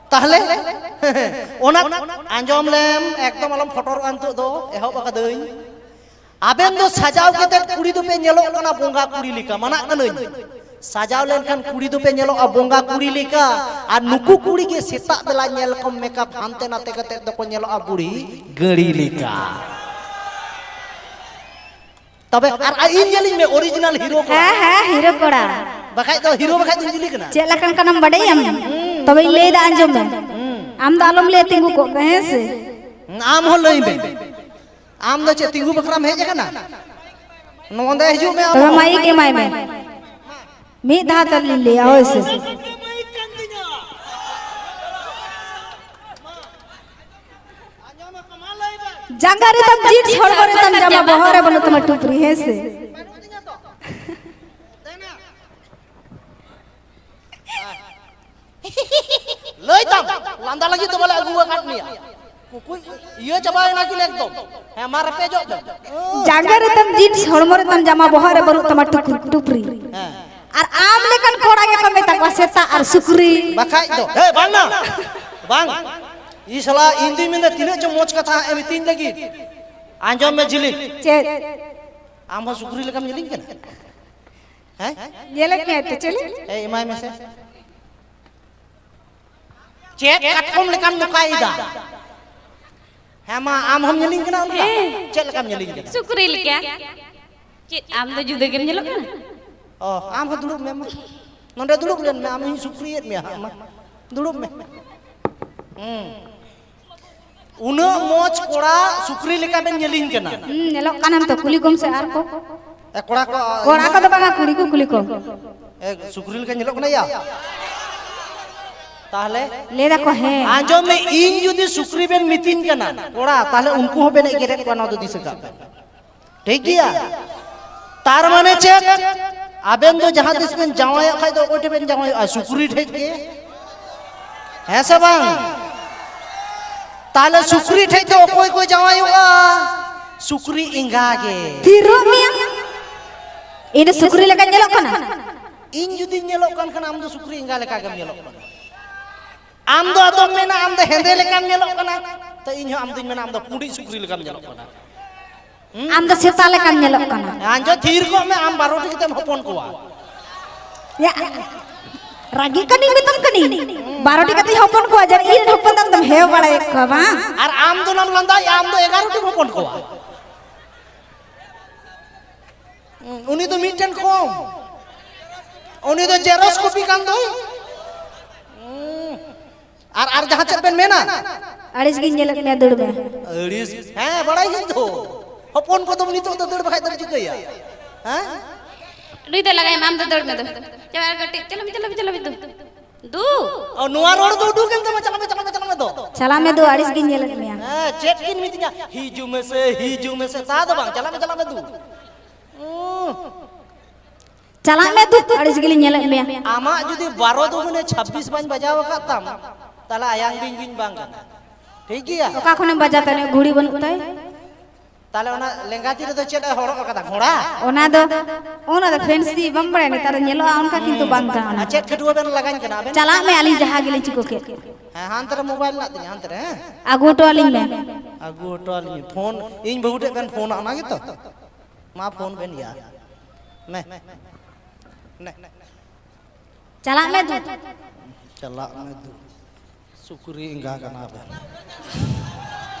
ᱛᱟᱦᱞᱮ ᱚᱱᱟ ᱟᱸᱡᱚᱢ ᱞᱮᱢ, ᱮᱠᱫᱚᱢ ᱟᱞᱚᱢ ᱯᱷᱚᱴᱚᱨᱚᱜᱼᱟ᱾ ᱱᱤᱛᱚᱜ ᱫᱚ ᱮᱦᱚᱵ ᱟᱠᱟᱫᱟᱹᱧ᱾ ᱟᱵᱮᱱ ᱫᱚ ᱥᱟᱡᱟᱣ ᱠᱟᱛᱮ ᱠᱩᱲᱤ ᱫᱚᱯᱮ ᱧᱮᱞᱚᱜ ᱠᱟᱱᱟ ᱵᱚᱸᱜᱟ ᱠᱩᱲᱤ ᱞᱮᱠᱟ, ᱢᱟᱱᱟᱜ ᱠᱟᱹᱱᱟᱹᱧ᱾ ᱥᱟᱡᱟᱣ ᱞᱮᱱᱠᱷᱟᱱ ᱠᱩᱲᱤ ᱫᱚᱯᱮ ᱧᱮᱞᱚᱜᱼᱟ ᱵᱚᱸᱜᱟ ᱠᱩᱲᱤ ᱞᱮᱠᱟ, ᱟᱨ ᱱᱩᱠᱩ ᱠᱩᱲᱤ ᱜᱮ ᱥᱮᱛᱟᱜ ᱵᱮᱞᱟ ᱧᱮᱞ ᱠᱚᱢ ᱢᱮᱠᱟᱯ ᱦᱟᱱᱛᱮ ᱱᱟᱛᱮ ᱠᱟᱛᱮ ᱫᱚᱠᱚ ᱧᱮᱞᱚᱜᱼᱟ ᱵᱩᱲᱦᱤ ᱜᱟᱹᱲᱤ ᱞᱮᱠᱟ᱾ ᱛᱚᱵᱮ ᱟᱨ ᱤᱧ ᱧᱮᱞᱤᱧ ᱢᱮ, ᱚᱨᱤᱡᱤᱱᱟᱞ ᱦᱤᱨᱳ ᱠᱚᱲᱟ᱾ ᱦᱮᱸ, ᱦᱮᱸ, ᱦᱤᱨᱳ ᱠᱚᱲᱟ᱾ ᱵᱟᱠᱷᱟᱡ ᱫᱚ ᱦᱤᱨᱳ ᱵᱟᱠᱷᱟᱡ ᱫᱚᱧ ᱡᱩᱞᱤ ᱠᱟᱱᱟ᱾ ᱪᱮᱫ ᱞᱮᱠᱟᱱ ᱠᱟᱱᱟᱢ ᱵᱟᱰᱟᱭᱟᱢ? ᱛᱚᱵᱮᱧ ᱞᱟᱹᱭᱫᱟ, ᱟᱸᱡᱚᱢ ᱢᱮ᱾ ᱟᱢ ᱫᱚ ᱟᱞᱚᱢ ᱞᱟᱹᱭᱟ, ᱛᱤᱸᱜᱩ ᱠᱚᱜ ᱢᱮ, ᱦᱮᱸ ᱥᱮ? ᱟᱢ ᱦᱚᱸ ᱞᱟᱹᱭ ᱢᱮ᱾ ᱟᱢ ᱫᱚ ᱪᱮᱫ ᱛᱤᱸᱜᱩ ᱵᱟᱠᱷᱨᱟᱢ ᱦᱮᱡ ᱟᱠᱟᱱᱟ? ᱱᱚᱸᱰᱮ ᱦᱤᱡᱩᱜ ᱢᱮ ᱟᱢ ᱛᱚᱵᱮ ᱦᱚᱸ᱾ ᱢᱟᱭᱤᱠ ᱮᱢᱟᱭ ᱢᱮ᱾ ᱢᱤᱫ ᱫᱷᱟᱣ ᱛᱮ ᱞᱤᱧ ᱞᱟᱹᱭᱟ, ᱦᱳᱭ ᱥᱮ? ᱡᱟᱸᱜᱟ ᱨᱮᱛᱟᱢ ᱡᱤᱱᱥ, ᱦᱚᱲᱢᱚ ᱨᱮᱛᱟᱢ ᱡᱟᱢᱟ, ᱵᱚᱦᱚᱜ ᱨᱮ ᱵᱟᱹᱱᱩᱜ ᱛᱟᱢᱟ ᱴᱩᱯᱨᱤ, ᱦᱮᱸ ᱥᱮ? ᱞᱟᱹᱭ ᱛᱟᱢ, ᱞᱟᱸᱫᱟ ᱞᱟᱹᱜᱤᱫ ᱫᱚ ᱵᱟᱞᱮ ᱟᱹᱜᱩ ᱟᱠᱟᱫ ᱢᱮᱭᱟ᱾ ᱠᱩᱠᱩᱭ ᱤᱭᱟᱹ ᱪᱟᱵᱟᱭᱮᱱᱟ ᱠᱤᱱ ᱮᱠᱫᱚᱢ᱾ ᱦᱮᱸ, ᱢᱟ ᱨᱮᱯᱮᱡᱚᱜ ᱵᱮᱱ᱾ ᱡᱟᱸᱜᱟ ᱨᱮᱛᱟᱢ ᱡᱤᱱᱥ, ᱦᱚᱲᱢᱚ ᱨᱮᱛᱟᱢ ᱡᱟᱢᱟ, ᱵᱚᱦᱚᱜ ᱨᱮ ᱵᱟᱹᱱᱩᱜ ᱛᱟᱢᱟ ᱴᱩᱠ-, ᱴᱩᱯᱨᱤ᱾ ᱦᱮᱸ᱾ ᱟᱨ ᱟᱢ ᱞᱮᱠᱟᱱ ᱠᱚᱲᱟ ᱜᱮᱠᱚ ᱢᱮᱛᱟ ᱠᱚᱣᱟ ᱥᱮᱛᱟ ᱟᱨ ᱥᱩᱠᱨᱤ᱾ ᱵᱟᱠᱷᱟᱡ ᱫᱚ᱾ ᱦᱮ, ᱵᱟᱝ ᱱᱟ᱾ ᱵᱟᱝ᱾ ᱤᱧ ᱥᱟᱞᱟ, ᱤᱧ ᱫᱩᱧ ᱢᱮᱱᱫᱟ ᱛᱤᱱᱟᱹᱜ ᱪᱚ ᱢᱚᱡᱽ ᱠᱟᱛᱷᱟ ᱦᱟᱸᱜ ᱮ ᱢᱤᱛᱟᱹᱧ ᱞᱟᱹᱜᱤᱫ᱾ ᱟᱸᱡᱚᱢ ᱢᱮ ᱡᱷᱤᱞᱤ᱾ ᱪᱮᱫ? ᱟᱢ ᱦᱚᱸ ᱥᱩᱠᱨᱤ ᱞᱮᱠᱟᱢ ᱧᱮᱞᱤᱧ ᱠᱟᱱᱟ? ᱦᱮᱸ? ᱧᱮᱞᱮᱫ ᱢᱮᱭᱟ ᱛᱚ ᱪᱮᱞᱮ? ᱮᱭ, ᱮᱢᱟᱭ ᱢᱮᱥᱮ᱾ ᱪᱮᱫ ᱠᱟᱴᱠᱚᱢ ᱞᱮᱠᱟᱢ ᱢᱚᱠᱟᱭᱮᱫᱟ? ᱦᱮᱸ ᱢᱟ, ᱟᱢ ᱦᱚᱸᱢ ᱧᱮᱞᱤᱧ ᱠᱟᱱᱟ ᱚᱱᱠᱟ? ᱪᱮᱫ ᱞᱮᱠᱟᱢ ᱧᱮᱞᱤᱧ ᱠᱟᱱᱟ? ᱥᱩᱠᱨᱤ ᱞᱮᱠᱟ᱾ ᱪᱮᱫ ᱟᱢ ᱫᱚ ᱡᱩᱫᱟᱹ ᱜᱮᱢ ᱧᱮᱞᱚᱜ ᱠᱟᱱᱟ? ᱚ, ᱟᱢ ᱦᱚᱸ ᱫᱩᱲᱩᱵ ᱢᱮ ᱢᱟ᱾ ᱱᱚᱸᱰᱮ ᱫᱩᱲᱩᱵ ᱞᱮᱱ ᱢᱮ, ᱟᱢ ᱦᱚᱸᱧ ᱥᱩᱠᱨᱤᱭᱮᱫ ᱢᱮᱭᱟ ᱦᱟᱸᱜ, ᱢᱟ᱾ ᱫᱩᱲᱩᱵ ᱢᱮ᱾ ᱦᱩᱸ᱾ ᱩᱱᱟᱹᱜ ᱢᱚᱡᱽ ᱠᱚᱲᱟ ᱥᱩᱠᱨᱤ ᱞᱮᱠᱟ ᱵᱮᱱ ᱧᱮᱞᱤᱧ ᱠᱟᱱᱟ᱾ ᱦᱩᱸ, ᱧᱮᱞᱚᱜ ᱠᱟᱱᱟᱢ ᱛᱚ, ᱠᱩᱞᱤ ᱠᱚᱢ ᱥᱮ ᱟᱨ ᱠᱚ᱾ ᱮ, ᱠᱚᱲᱟ ᱠᱚ, ᱠᱚᱲᱟ ᱠᱚᱫᱚ ᱵᱟᱝᱟ, ᱠᱩᱲᱤ ᱠᱚ ᱠᱩᱞᱤ ᱠᱚᱢ᱾ ᱮ, ᱥᱩᱠᱨᱤ ᱞᱮᱠᱟ ᱧᱮᱞᱚᱜ ᱠᱟᱱᱟ ᱭᱟ? ᱛᱟᱦᱞᱮ? ᱞᱟᱹᱭ ᱫᱟᱠᱚ ᱦᱮᱸ᱾ ᱟᱸᱡᱚᱢ ᱢᱮ, ᱤᱧ ᱡᱩᱫᱤ ᱥᱩᱠᱨᱤ ᱵᱮᱱ ᱢᱤᱛᱤᱧ ᱠᱟᱱᱟ, ᱠᱚᱲᱟ, ᱛᱟᱦᱞᱮ ᱩᱱᱠᱩ ᱦᱚᱸ ᱵᱮᱱ ᱮᱜᱮᱨᱮᱫ ᱠᱚᱣᱟ, ᱱᱚᱣᱟ ᱫᱚ ᱫᱤᱥᱟᱹ ᱠᱟᱜ ᱵᱮᱱ᱾ ᱴᱷᱤᱠ ᱜᱮᱭᱟ? ᱛᱟᱨ ᱢᱟᱱᱮ ᱪᱮᱫ? ᱟᱵᱮᱱ ᱫᱚ ᱡᱟᱦᱟᱸ ᱛᱤᱥ ᱵᱮᱱ ᱡᱟᱶᱟᱭᱚᱜ ᱠᱷᱟᱡ ᱫᱚ ᱚᱠᱚᱭ ᱴᱷᱮᱱ ᱵᱮᱱ ᱡᱟᱶᱟᱭᱚᱜᱼᱟ? ᱥᱩᱠᱨᱤ ᱴᱷᱮᱡ ᱜᱮ᱾ ᱦᱮᱸ ᱥᱮ ᱵᱟᱝ? ᱛᱟᱦᱞᱮ ᱥᱩᱠᱨᱤ ᱴᱷᱮᱡ ᱫᱚ ᱚᱠᱚᱭ ᱠᱚ ᱡᱟᱶᱟᱭᱚᱜᱼᱟ? ᱥᱩᱠᱨᱤ ᱮᱸᱜᱟ ᱜᱮ᱾ ᱛᱷᱤᱨᱚᱜ ᱢᱮᱭᱟ᱾ ᱤᱧ ᱫᱚ ᱥᱩᱠᱨᱤ ᱞᱮᱠᱟᱧ ᱧᱮᱞᱚᱜ ᱠᱟᱱᱟ? ᱤᱧ ᱡᱩᱫᱤᱧ ᱧᱮᱞᱚᱜ ᱠᱟᱱ ᱠᱷᱟᱱ, ᱟᱢ ᱫᱚ ᱥᱩᱠᱨᱤ ᱮᱸᱜᱟ ᱞᱮᱠᱟ ᱜᱮᱢ ᱧᱮᱞᱚᱜ ᱠᱟᱱᱟ᱾ ᱟᱢ ᱫᱚ ᱟᱫᱚᱢ ᱢᱮᱱᱟ, ᱟᱢ ᱫᱚ ᱦᱮᱸᱫᱮ ᱞᱮᱠᱟᱢ ᱧᱮᱞᱚᱜ ᱠᱟᱱᱟ, ᱛᱚ ᱤᱧ ᱦᱚᱸ ᱟᱢ ᱫᱚᱧ ᱢᱮᱱᱟ, ᱟᱢ ᱫᱚ ᱯᱩᱸᱰᱤᱡ ᱥᱩᱠᱨᱤ ᱞᱮᱠᱟᱢ ᱧᱮᱞᱚᱜ ᱠᱟᱱᱟ᱾ ᱟᱢ ᱫᱚ ᱥᱮᱛᱟ ᱞᱮᱠᱟᱢ ᱧᱮᱞᱚᱜ ᱠᱟᱱᱟ᱾ ᱟᱸᱡᱚ ᱛᱷᱤᱨ ᱠᱚᱜ ᱢᱮ, ᱟᱢ ᱵᱟᱨᱚᱴᱤ ᱠᱟᱛᱮᱢ ᱦᱚᱯᱚᱱ ᱠᱚᱣᱟ᱾ ᱭᱟ, ᱨᱟᱹᱜᱤ ᱠᱟᱹᱱᱟᱹᱧ ᱢᱮᱛᱟᱢ ᱠᱟᱹᱱᱟᱹᱧ᱾ ᱵᱟᱨᱚᱴᱤ ᱠᱟᱛᱮᱧ ᱦᱚᱯᱚᱱ ᱠᱚᱣᱟ, ᱡᱟᱹᱱᱤᱡ ᱤᱧ ᱨᱮᱱ ᱦᱚᱯᱚᱱ ᱫᱚᱢ ᱦᱮᱣ ᱵᱟᱲᱟᱭᱮᱫ ᱠᱚᱣᱟ ᱵᱟᱝ? ᱟᱨ ᱟᱢ ᱫᱚ ᱱᱟᱢ ᱞᱟᱸᱫᱟᱭᱮᱜᱼᱟ, ᱟᱢ ᱫᱚ ᱮᱜᱟᱨᱚᱴᱤᱢ ᱦᱚᱯᱚᱱ ᱠᱚᱣᱟ᱾ ᱩᱱᱤ ᱫᱚ ᱢᱤᱫᱴᱮᱱ ᱠᱚᱢ, ᱩᱱᱤ ᱫᱚ ᱡᱮᱨᱚᱥ ᱠᱚᱯᱤ ᱠᱟᱱ ᱫᱚᱭ᱾ ᱟᱨ, ᱟᱨ ᱡᱟᱦᱟᱸ ᱪᱮᱫ ᱵᱮᱱ ᱢᱮᱱᱟ? ᱟᱹᱲᱤᱥ ᱜᱤᱧ ᱧᱮᱞᱮᱫ ᱢᱮᱭᱟ, ᱫᱟᱹᱲ ᱢᱮ᱾ ᱟᱹᱲᱤᱥ? ᱦᱮᱸ, ᱵᱟᱲᱟᱭ ᱜᱤᱧ ᱛᱚ᱾ ᱦᱚᱯᱚᱱ ᱠᱚᱫᱚᱢ ᱱᱤᱛᱚᱜ ᱫᱚ ᱫᱟᱹᱲ ᱵᱟᱠᱷᱟᱡ ᱫᱚᱢ ᱪᱤᱠᱟᱹᱭᱟ? ᱦᱮᱸ? ᱱᱩᱭ ᱫᱚ ᱞᱟᱜᱟᱭ ᱢᱮ, ᱟᱢ ᱫᱚ ᱫᱟᱹᱲ ᱢᱮ ᱫᱚ᱾ ᱪᱟᱞᱟᱜ ᱢᱮ, ᱠᱟᱹᱴᱤᱡ, ᱪᱟᱞᱟᱜ ᱢᱮ, ᱪᱟᱞᱟᱜ ᱢᱮ, ᱪᱟᱞᱟᱜ ᱢᱮ, ᱫᱩ᱾ ᱫᱩ᱾ ᱚ, ᱱᱚᱣᱟ ᱨᱚᱲ ᱫᱚ ᱩᱰᱩᱠ ᱮᱱ ᱛᱟᱢᱟ, ᱪᱟᱞᱟᱜ ᱢᱮ, ᱪᱟᱞᱟᱜ ᱢᱮ, ᱪᱟᱞᱟᱜ ᱢᱮ ᱫᱚ᱾ ᱪᱟᱞᱟᱜ ᱢᱮ ᱫᱩ, ᱟᱹᱲᱤᱥ ᱜᱤᱧ ᱧᱮᱞᱮᱫ ᱢᱮᱭᱟ᱾ ᱦᱮᱸ, ᱪᱮᱫ ᱠᱤᱱ ᱢᱤᱛᱟᱹᱧᱟ? ᱦᱤᱡᱩᱜ ᱢᱮᱥᱮ, ᱦᱤᱡᱩᱜ ᱢᱮᱥᱮ, ᱛᱟ ᱫᱚ ᱵᱟᱝ, ᱪᱟᱞᱟᱜ ᱢᱮ, ᱪᱟᱞᱟᱜ ᱢᱮ ᱫᱩ᱾ ᱩᱸ᱾ ᱪᱟᱞᱟᱜ ᱢᱮ ᱫᱩ, ᱟᱹᱲᱤᱥ ᱜᱮᱞᱤᱧ ᱧᱮᱞᱮᱫ ᱢᱮᱭᱟ᱾ ᱟᱢᱟᱜ ᱡᱩᱫᱤ ᱵᱟᱨᱚ ᱫᱩᱜᱩᱱᱮ ᱪᱷᱟᱵᱵᱤᱥ ᱵᱟᱹᱧ ᱵᱟᱡᱟᱣ ᱟᱠᱟᱫ ᱛᱟᱢ, ᱛᱟᱦᱞᱮ ᱟᱭᱟᱝ ᱵᱤᱧ ᱜᱤᱧ ᱵᱟᱝ ᱠᱟᱱᱟ᱾ ᱴᱷᱤᱠ ᱜᱮᱭᱟ? ᱚᱠᱟ ᱠᱷᱚᱱᱮᱢ ᱵᱟᱡᱟᱣ ᱛᱟᱭ? ᱜᱷᱩᱲᱤ ᱵᱟᱹᱱᱩᱜ ᱛᱟᱭ? ᱛᱟᱦᱞᱮ ᱚᱱᱟ ᱞᱮᱸᱜᱟ ᱛᱤ ᱨᱮᱫᱚ ᱪᱮᱫ ᱮ ᱦᱚᱨᱚᱜ ᱟᱠᱟᱫᱟ? ᱜᱷᱚᱲᱟ? ᱚᱱᱟ ᱫᱚ, ᱚᱱᱟ ᱫᱚ ᱯᱷᱮᱱᱥᱤ ᱵᱟᱢ ᱵᱟᱲᱟᱭᱟ, ᱱᱮᱛᱟᱨ ᱫᱚ ᱧᱮᱞᱚᱜᱼᱟ ᱚᱱᱠᱟ, ᱠᱤᱱᱛᱩ ᱵᱟᱝ ᱠᱟᱱᱟ ᱚᱱᱟ᱾ ᱟᱨ ᱪᱮᱫ ᱠᱷᱟᱹᱴᱩᱣᱟᱹ ᱵᱮᱱ ᱞᱟᱜᱟᱧ ᱠᱟᱱᱟ ᱟᱵᱮᱱ? ᱪᱟᱞᱟᱜ ᱢᱮ, ᱟᱹᱞᱤᱧ ᱡᱟᱦᱟᱸ ᱜᱮᱞᱤᱧ ᱪᱤᱠᱟᱹ ᱠᱮᱫ᱾ ᱦᱮᱸ, ᱦᱟᱱᱛᱮ ᱨᱮ ᱢᱳᱵᱟᱭᱤᱞ ᱢᱮᱱᱟᱜ ᱛᱤᱧᱟ, ᱦᱟᱱᱛᱮ ᱨᱮ, ᱦᱮᱸ? ᱟᱹᱜᱩ ᱦᱚᱴᱚ ᱟᱹᱞᱤᱧ ᱢᱮ᱾ ᱟᱹᱜᱩ ᱦᱚᱴᱚ ᱟᱹᱞᱤᱧ ᱢᱮ᱾ ᱯᱷᱳᱱ, ᱤᱧ ᱵᱟᱹᱦᱩ ᱴᱷᱮᱡ ᱵᱮᱱ ᱯᱷᱳᱱᱟ, ᱚᱱᱟ ᱜᱮᱛᱚ? ᱢᱟ ᱯᱷᱳᱱ ᱵᱮᱱ ᱭᱟ᱾ ᱱᱮ᱾ ᱱᱮ᱾ ᱪᱟᱞᱟᱜ ᱢᱮ ᱫᱩ᱾ ᱪᱟᱞᱟᱜ ᱢᱮ ᱫᱩ᱾ ᱥᱩᱠᱨᱤ ᱮᱸᱜᱟ ᱠᱟᱱᱟ ᱵᱮᱱ᱾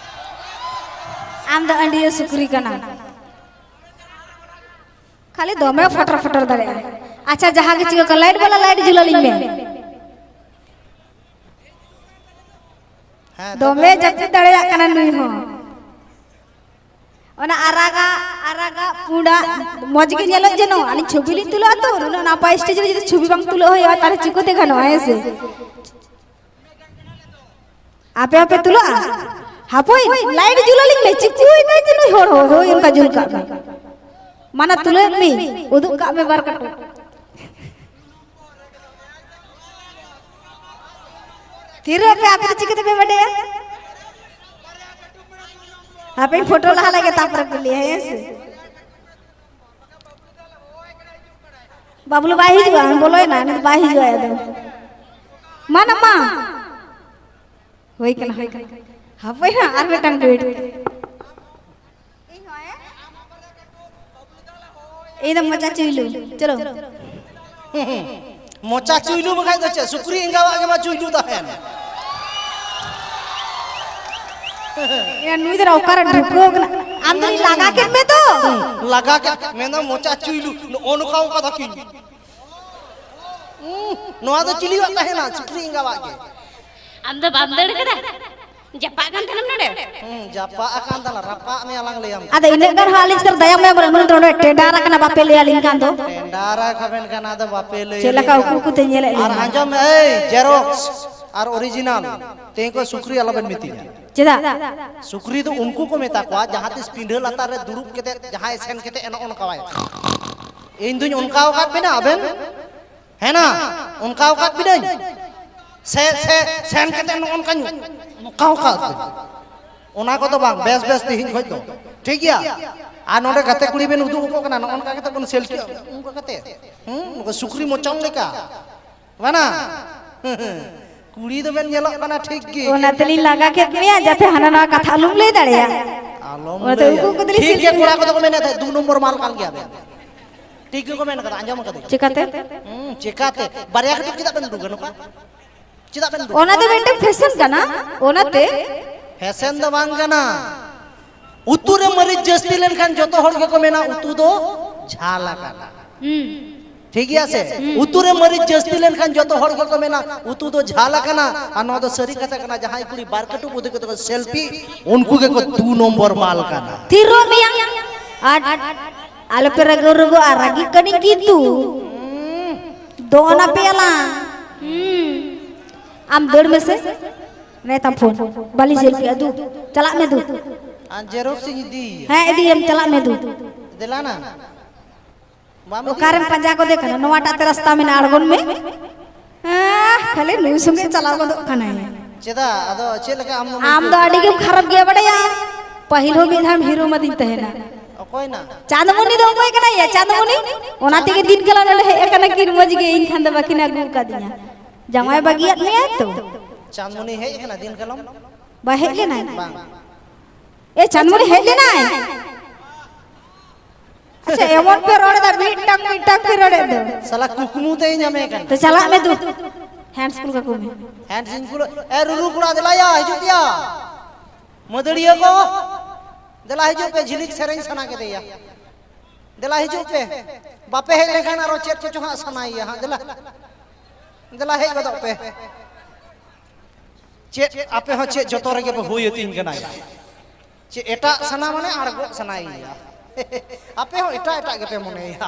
ᱟᱢ ᱫᱚ ᱟᱹᱰᱤᱭᱟᱹ ᱥᱩᱠᱨᱤ ᱠᱟᱱᱟᱢ᱾ ᱠᱷᱟᱹᱞᱤ ᱫᱚᱢᱮ ᱯᱷᱚᱴᱚᱨ ᱯᱷᱚᱴᱚᱨ ᱫᱟᱲᱮᱭᱟᱜᱼᱟ᱾ ᱟᱪᱪᱷᱟ, ᱡᱟᱦᱟᱸ ᱜᱮ ᱪᱤᱠᱟᱹ ᱠᱚ, ᱞᱟᱭᱤᱴ ᱵᱟᱞᱟ ᱞᱟᱭᱤᱴ ᱡᱩᱞ ᱟᱹᱞᱤᱧ ᱢᱮ᱾ ᱦᱮᱸ, ᱫᱚᱢᱮ ᱡᱟᱹᱯᱤᱫ ᱫᱟᱲᱮᱭᱟᱜ ᱠᱟᱱᱟ ᱱᱩᱭ ᱦᱚᱸ᱾ ᱚᱱᱟ ᱟᱨᱟᱜᱟᱜ, ᱟᱨᱟᱜᱟᱜ, ᱯᱩᱸᱰᱟᱜ, ᱢᱚᱡᱽ ᱜᱮ ᱧᱮᱞᱚᱜ ᱡᱮᱱᱚ᱾ ᱟᱹᱞᱤᱧ ᱪᱷᱚᱵᱤ ᱞᱤᱧ ᱛᱩᱞᱟᱹᱜᱼᱟ ᱛᱚ, ᱱᱩᱱᱟᱹᱜ ᱱᱟᱯᱟᱭ ᱥᱴᱮᱡ ᱨᱮ ᱡᱩᱫᱤ ᱪᱷᱚᱵᱤ ᱵᱟᱝ ᱛᱩᱞᱟᱹᱜ ᱦᱩᱭᱩᱜᱼᱟ, ᱛᱟᱦᱞᱮ ᱪᱤᱠᱟᱹᱛᱮ ᱜᱟᱱᱚᱜᱼᱟ, ᱦᱮᱸ ᱥᱮ? ᱟᱯᱮ ᱦᱚᱸᱯᱮ ᱛᱩᱞᱟᱹᱜᱼᱟ? ᱦᱟᱯᱳᱭ, ᱞᱟᱭᱤᱴ ᱡᱩᱞ ᱟᱹᱞᱤᱧ ᱢᱮ, ᱪᱤᱠᱟᱹᱭ ᱫᱟᱭ ᱡᱮ ᱱᱩᱭ ᱦᱚᱲ ᱦᱚᱸ, ᱦᱳᱭ, ᱚᱱᱠᱟ ᱡᱩᱞ ᱠᱟᱜ ᱢᱮ᱾ ᱢᱟᱱᱟ ᱛᱩᱞᱟᱹᱣ ᱢᱮ, ᱩᱫᱩᱜ ᱠᱟᱜ ᱢᱮ ᱵᱟᱨ ᱠᱟᱹᱴᱩᱵ᱾ ᱛᱷᱤᱨᱚᱜ ᱯᱮ, ᱟᱯᱮ ᱫᱚ ᱪᱤᱠᱟᱹ ᱛᱮᱯᱮ ᱵᱟᱰᱟᱭᱟ? ᱦᱟᱯᱮᱧ ᱯᱷᱳᱴᱳ ᱞᱟᱦᱟ ᱞᱮᱜᱮ, ᱛᱟᱯᱚᱨᱮ ᱯᱮ ᱞᱟᱹᱭᱟ, ᱦᱮᱸ ᱥᱮ? ᱵᱟᱵᱞᱩ ᱵᱟᱭ ᱦᱤᱡᱩᱜᱼᱟ, ᱵᱚᱞᱚᱭᱮᱱᱟ, ᱱᱤᱛ ᱵᱟᱭ ᱦᱤᱡᱩᱜᱼᱟ ᱟᱫᱚ᱾ ᱢᱟ ᱱᱟ ᱢᱟ᱾ ᱦᱩᱭ ᱠᱟᱱᱟ, ᱦᱩᱭ ᱠᱟᱱᱟ᱾ ᱦᱟᱯᱳᱭ ᱱᱟ, ᱟᱨ ᱢᱤᱫᱴᱟᱝ ᱰᱩᱭᱮᱴ᱾ ᱤᱧ ᱫᱚ ᱢᱚᱪᱟ ᱪᱩᱭᱞᱩ᱾ ᱪᱚᱞᱚ᱾ ᱢᱚᱪᱟ ᱪᱩᱭᱞᱩ ᱵᱟᱠᱷᱟᱡ ᱫᱚ ᱪᱮᱫ? ᱥᱩᱠᱨᱤ ᱮᱸᱜᱟᱣᱟᱜ ᱜᱮ ᱢᱟ ᱪᱩᱭᱞᱩ ᱛᱟᱦᱮᱱ᱾ ᱮ, ᱱᱩᱭ ᱫᱚ ᱚᱠᱟᱨᱮ ᱰᱷᱩᱠᱟᱹᱣ ᱠᱟᱱᱟ? ᱟᱢ ᱫᱚ ᱞᱟᱜᱟ ᱠᱮᱫ ᱢᱮ ᱛᱚ᱾ ᱦᱩᱸ, ᱞᱟᱜᱟ ᱠᱮᱫ, ᱢᱮᱱᱫᱟ ᱢᱚᱪᱟ ᱪᱩᱭᱞᱩ᱾ ᱱᱚᱜᱼᱚ ᱱᱚᱝᱠᱟ ᱚᱱᱠᱟ ᱫᱟᱠᱤᱱ᱾ ᱦᱩᱸ, ᱱᱚᱣᱟ ᱫᱚ ᱪᱤᱞᱤᱭᱟᱜ ᱛᱟᱦᱮᱱᱟ? ᱥᱩᱠᱨᱤ ᱮᱸᱜᱟᱣᱟᱜ ᱜᱮ᱾ ᱟᱢ ᱫᱚ ᱵᱟᱢ ᱫᱟᱹᱲ ᱠᱟᱫᱟ? ᱡᱟᱯᱟᱜ ᱠᱟᱱ ᱛᱟᱦᱮᱱᱟᱢ ᱱᱚᱰᱮ? ᱦᱩᱸ, ᱡᱟᱯᱟᱜ ᱟᱠᱟᱱ ᱛᱟᱞᱟ, ᱨᱟᱯᱟᱜ ᱢᱮᱭᱟ ᱞᱟᱝ ᱞᱟᱹᱭᱟᱢ᱾ ᱟᱫᱚ ᱤᱱᱟᱹᱜ ᱜᱟᱱ ᱦᱚᱸ ᱟᱹᱞᱤᱧ ᱥᱟᱨ ᱫᱟᱭᱟ ᱢᱟᱭᱟ ᱵᱟᱹᱱᱩᱜ, ᱱᱩᱭ ᱫᱚ ᱱᱚᱰᱮ ᱴᱮᱸᱰᱟᱨ ᱟᱠᱟᱱᱟ, ᱵᱟᱯᱮ ᱞᱟᱹᱭ ᱟᱹᱞᱤᱧ ᱠᱟᱱ ᱫᱚ᱾ ᱴᱮᱸᱰᱟᱨ ᱟᱠᱟᱵᱮᱱ ᱠᱟᱱᱟ, ᱟᱫᱚ ᱵᱟᱯᱮ ᱞᱟᱹᱭ ᱪᱮᱫ ᱞᱮᱠᱟ ᱟᱹᱞᱤᱧ ᱩᱠᱩ ᱠᱟᱱᱟ᱾ ᱩᱠᱩ ᱛᱮ ᱧᱮᱞᱮᱫ ᱟᱨ ᱞᱤᱧᱟ᱾ ᱟᱸᱡᱚᱢ ᱢᱮ, ᱮᱭ, ᱡᱮᱨᱚᱠᱥ ᱟᱨ ᱚᱨᱤᱡᱤᱱᱟᱞ, ᱛᱮᱦᱮᱧ ᱠᱷᱚᱱ ᱥᱩᱠᱨᱤ ᱟᱞᱚᱵᱮᱱ ᱢᱤᱛᱟᱹᱧᱟ᱾ ᱪᱮᱫᱟᱜ? ᱥᱩᱠᱨᱤ ᱫᱚ ᱩᱱᱠᱩ ᱠᱚ ᱢᱮᱛᱟ ᱠᱚᱣᱟ, ᱡᱟᱦᱟᱸ ᱛᱤᱥ ᱯᱤᱸᱰᱟᱹ ᱞᱟᱛᱟᱨ ᱨᱮ ᱫᱩᱲᱩᱵ ᱠᱟᱛᱮ ᱡᱟᱦᱟᱸᱭ ᱥᱮᱱ ᱠᱟᱛᱮ ᱱᱚᱜᱼᱚ ᱱᱚᱝᱠᱟᱣᱟᱭ᱾ ᱤᱧ ᱫᱩᱧ ᱚᱱᱠᱟᱣ ᱟᱠᱟᱫ ᱵᱮᱱᱟ ᱟᱵᱮᱱ? ᱦᱮᱸ ᱱᱟ, ᱚᱱᱠᱟᱣ ᱟᱠᱟᱫ ᱵᱤᱱᱟᱹᱧ? ᱥᱮ, ᱥᱮ, ᱥᱮᱱ ᱠᱟᱛᱮ ᱱᱚᱜᱼᱚ ᱱᱚᱝᱠᱟᱧ ᱚᱱᱠᱟᱣ ᱟᱠᱟᱫ ᱵᱮᱱ? ᱚᱱᱟ ᱠᱚᱫᱚ ᱵᱟᱝ, ᱵᱮᱥ ᱵᱮᱥ ᱛᱮᱦᱮᱧ ᱠᱷᱚᱡ ᱫᱚ᱾ ᱴᱷᱤᱠ ᱜᱮᱭᱟ? ᱟᱨ ᱱᱚᱰᱮ ᱜᱟᱛᱮ ᱠᱩᱲᱤ ᱵᱮᱱ ᱩᱫᱩᱜ ᱟᱠᱚ ᱠᱟᱱᱟ, ᱱᱚᱜᱼᱚ ᱱᱚᱝᱠᱟ ᱠᱟᱛᱮ ᱵᱚᱱ ᱥᱮᱞᱯᱷᱤ, ᱚᱱᱠᱟ ᱠᱟᱛᱮ᱾ ᱦᱩᱸ, ᱱᱚᱝᱠᱟ ᱥᱩᱠᱨᱤ ᱢᱚᱪᱚᱝ ᱞᱮᱠᱟ᱾ ᱵᱟᱱᱟ? ᱠᱩᱲᱤ ᱫᱚᱵᱮᱱ ᱧᱮᱞᱚᱜ ᱠᱟᱱᱟ ᱴᱷᱤᱠ ᱜᱮ᱾ ᱚᱱᱟ ᱛᱮᱞᱤᱧ ᱞᱟᱜᱟ ᱠᱮᱫ ᱢᱮᱭᱟ, ᱡᱟᱛᱮ ᱦᱟᱱᱟ ᱱᱟᱣᱟ ᱠᱟᱛᱷᱟ ᱟᱞᱚᱢ ᱞᱟᱹᱭ ᱫᱟᱲᱮᱭᱟᱜ᱾ ᱟᱞᱚᱢ ᱚᱱᱟᱛᱮ ᱞᱟᱹᱭᱟ᱾ ᱩᱱᱠᱩ ᱠᱚ ᱫᱚᱞᱮ ᱴᱷᱤᱠ ᱜᱮᱭᱟ, ᱥᱤᱞᱯᱤ ᱠᱚᱲᱟ ᱠᱚᱫᱚ ᱠᱚ ᱢᱮᱱᱮᱫ ᱛᱟᱦᱮᱸᱫ, "ᱫᱩ ᱱᱚᱢᱵᱚᱨ ᱢᱟᱞ ᱠᱟᱱ ᱜᱮᱭᱟ ᱵᱮᱱ᱾" ᱴᱷᱤᱠ ᱜᱮᱠᱚ ᱢᱮᱱ ᱠᱟᱫᱟ, ᱟᱸᱡᱚᱢ ᱠᱟᱫᱟᱹᱧ᱾ ᱪᱮᱠᱟᱛᱮ? ᱦᱩᱸ, ᱪᱮᱠᱟᱛᱮ? ᱵᱟᱨᱭᱟ ᱠᱟᱹᱴᱩᱵ ᱪᱮᱫᱟᱜ ᱵᱮᱱ ᱩᱰᱩᱠᱟ ᱱᱚᱝᱠᱟ? ᱪᱮᱫᱟᱜ ᱵᱮᱱ ᱩᱰᱩᱠᱟ? ᱚᱱᱟ ᱫᱚ ᱢᱤᱫᱴᱟᱝ ᱯᱷᱮᱥᱚᱱ ᱠᱟᱱᱟ, ᱚᱱᱟᱛᱮ᱾ ᱯᱷᱮᱥᱚᱱ ᱫᱚ ᱵᱟᱝ ᱠᱟᱱᱟ᱾ ᱩᱛᱩ ᱨᱮ ᱢᱟᱹᱨᱤᱪ ᱡᱟᱹᱥᱛᱤ ᱞᱮᱱᱠᱷᱟᱱ ᱡᱚᱛᱚ ᱦᱚᱲ ᱜᱮᱠᱚ ᱢᱮᱱᱟ, "ᱩᱛᱩ ᱫᱚ ᱡᱷᱟᱞ ᱟᱠᱟᱱᱟ᱾" ᱦᱩᱸ᱾ ᱴᱷᱤᱠ ᱜᱮᱭᱟ ᱥᱮ? ᱩᱛᱩ ᱨᱮ ᱢᱟᱹᱨᱤᱪ ᱡᱟᱹᱥᱛᱤ ᱞᱮᱱᱠᱷᱟᱱ ᱡᱚᱛᱚ ᱦᱚᱲ ᱜᱮᱠᱚ ᱢᱮᱱᱟ, "ᱩᱛᱩ ᱫᱚ ᱡᱷᱟᱞ ᱟᱠᱟᱱᱟ᱾" ᱟᱨ ᱱᱚᱣᱟ ᱫᱚ ᱥᱟᱹᱨᱤ ᱠᱟᱛᱷᱟ ᱠᱟᱱᱟ, ᱡᱟᱦᱟᱸᱭ ᱠᱩᱲᱤ ᱵᱟᱨ ᱠᱟᱹᱴᱩᱵ ᱩᱛᱩ ᱠᱟᱛᱮ ᱠᱚ ᱥᱮᱞᱯᱷᱤ, ᱩᱱᱠᱩ ᱜᱮᱠᱚ ᱫᱩ ᱱᱚᱢᱵᱚᱨ ᱢᱟᱞ ᱠᱟᱱᱟ᱾ ᱛᱷᱤᱨᱚᱜ ᱢᱮᱭᱟ᱾ ᱟᱨ ᱟᱞᱚᱯᱮ ᱨᱟᱹᱜᱟᱹ ᱨᱟᱹᱜᱟᱹ ᱟᱨ ᱨᱟᱹᱜᱤ ᱠᱟᱹᱱᱟᱹᱧ ᱠᱤᱱᱛᱩ᱾ ᱫᱚᱱ ᱟᱯᱮᱭᱟᱞᱟᱝ᱾ ᱦᱩᱸ᱾ ᱟᱢ ᱫᱟᱹᱲ ᱢᱮᱥᱮ᱾ ᱱᱮ ᱛᱟᱢ ᱯᱷᱳᱱ᱾ ᱵᱟᱹᱞᱤᱧ ᱥᱮᱞᱯᱷᱤᱜᱼᱟ ᱫᱩ᱾ ᱪᱟᱞᱟᱜ ᱢᱮ ᱫᱩ᱾ ᱟᱨ ᱡᱮᱨᱚᱠᱥ ᱤᱧ ᱤᱫᱤᱭᱟ᱾ ᱦᱮᱸ, ᱤᱫᱤᱭᱮᱢ, ᱪᱟᱞᱟᱜ ᱢᱮ ᱫᱩ᱾ ᱫᱮᱞᱟ ᱱᱟ᱾ ᱵᱟᱢ ᱤᱫᱤᱭᱟ? ᱚᱠᱟᱨᱮᱢ ᱯᱟᱸᱡᱟ ᱜᱚᱫᱮ ᱠᱟᱱᱟ? ᱱᱚᱣᱟᱴᱟᱜ ᱛᱮ ᱨᱟᱥᱛᱟ ᱢᱮᱱᱟᱜᱼᱟ, ᱟᱬᱜᱚᱱ ᱢᱮ᱾ ᱦᱮᱸ, ᱠᱷᱟᱹᱞᱤ ᱱᱩᱭ ᱥᱚᱸᱜᱮ ᱪᱟᱞᱟᱣ ᱜᱚᱫᱚᱜ ᱠᱟᱱᱟᱭ᱾ ᱪᱮᱫᱟᱜ? ᱟᱫᱚ ᱪᱮᱫ ᱞᱮᱠᱟ ᱟᱢ ᱫᱚᱢ ᱟᱢ ᱫᱚ ᱟᱹᱭᱠᱟᱹᱣ ᱟᱹᱰᱤ ᱜᱮᱢ ᱠᱷᱟᱨᱟᱯ ᱜᱮᱭᱟ, ᱵᱟᱰᱟᱭᱟᱢ? ᱯᱟᱹᱦᱤᱞ ᱦᱚᱸ ᱢᱤᱫ ᱫᱷᱟᱣ ᱦᱤᱨᱳ ᱢᱟᱫᱤᱧ ᱛᱟᱦᱮᱱᱟ᱾ ᱚᱠᱚᱭ ᱱᱟ? ᱪᱟᱸᱫᱢᱩᱱᱤ ᱫᱚ ᱚᱠᱚᱭ ᱠᱟᱱᱟᱭ ᱭᱟ? ᱪᱟᱸᱫᱢᱩᱱᱤ? ᱚᱱᱟ ᱛᱮᱜᱮ ᱫᱤᱱ ᱠᱟᱞᱟ ᱱᱚᱰᱮ ᱦᱮᱡ ᱟᱠᱟᱱᱟ ᱠᱤᱱ ᱢᱚᱡᱽ ᱜᱮ, ᱤᱧ ᱠᱷᱟᱱ ᱫᱚ ᱵᱟᱹᱠᱤᱱ ᱟᱹᱜᱩ ᱟᱠᱟᱫᱤᱧᱟ᱾ ᱡᱟᱶᱟᱭ ᱵᱟᱹᱜᱤᱭᱟᱫ ᱢᱮᱭᱟᱭ ᱛᱚ? ᱪᱟᱸᱫᱢᱩᱱᱤ ᱦᱮᱡ ᱟᱠᱟᱱᱟ ᱫᱤᱱ ᱠᱟᱞᱚᱢ? ᱵᱟᱭ ᱦᱮᱡ ᱞᱮᱱᱟᱭ? ᱵᱟᱝ᱾ ᱮ, ᱪᱟᱸᱫᱢᱩᱱᱤ ᱦᱮᱡ ᱞᱮᱱᱟᱭ? ᱟᱪᱪᱷᱟ, ᱮᱢᱚᱱ ᱯᱮ ᱨᱚᱲ ᱮᱫᱟ, ᱢᱤᱫᱴᱟᱝ ᱢᱤᱫᱴᱟᱝ ᱯᱮ ᱨᱚᱲᱮᱫ ᱫᱚ᱾ ᱥᱟᱞᱟ ᱠᱩᱠᱢᱩ ᱛᱮᱭ ᱧᱟᱢᱮ ᱠᱟᱱᱟ᱾ ᱛᱚ ᱪᱟᱞᱟᱜ ᱢᱮ ᱫᱩ᱾ ᱦᱮᱸᱰᱥ ᱠᱩᱞ ᱠᱟᱠᱚ ᱢᱮ᱾ ᱦᱮᱸᱰᱥ ᱤᱧ ᱠᱩᱞ, ᱮ, ᱨᱩᱨᱩ ᱠᱚᱲᱟ, ᱫᱮᱞᱟ ᱭᱟ, ᱦᱤᱡᱩᱜ ᱯᱮᱭᱟ᱾ ᱢᱟᱹᱫᱟᱹᱲᱤᱭᱟᱹ ᱠᱚ, ᱫᱮᱞᱟ ᱦᱤᱡᱩᱜ ᱯᱮ, ᱡᱷᱤᱞᱤᱠ ᱥᱮᱨᱮᱧ ᱥᱟᱱᱟ ᱠᱮᱫᱮᱭᱟ᱾ ᱫᱮᱞᱟ ᱦᱤᱡᱩᱜ ᱯᱮ᱾ ᱵᱟᱯᱮ ᱦᱮᱡ ᱞᱮᱱᱠᱷᱟᱱ ᱟᱨᱚ ᱪᱮᱫ ᱠᱚᱪᱚ ᱦᱟᱸᱜ ᱥᱟᱱᱟᱭᱮᱭᱟ ᱦᱟᱸᱜ᱾ ᱫᱮᱞᱟ, ᱫᱮᱞᱟ ᱦᱮᱡ ᱜᱚᱫᱚᱜ ᱯᱮ᱾ ᱪᱮᱫ ᱟᱯᱮ ᱦᱚᱸ ᱪᱮᱫ ᱡᱚᱛᱚ ᱨᱮᱜᱮ ᱯᱮ ᱦᱩᱭ ᱟᱹᱛᱤᱧ ᱠᱟᱱᱟ? ᱪᱮᱫ ᱮᱴᱟᱜ ᱥᱟᱱᱟ ᱢᱟᱱᱮ ᱟᱬᱜᱚᱜ ᱥᱟᱱᱟᱭᱮᱭᱟ᱾ ᱟᱯᱮ ᱦᱚᱸ ᱮᱴᱟᱜ ᱮᱴᱟᱜ ᱜᱮᱯᱮ ᱢᱚᱱᱮᱭᱟ᱾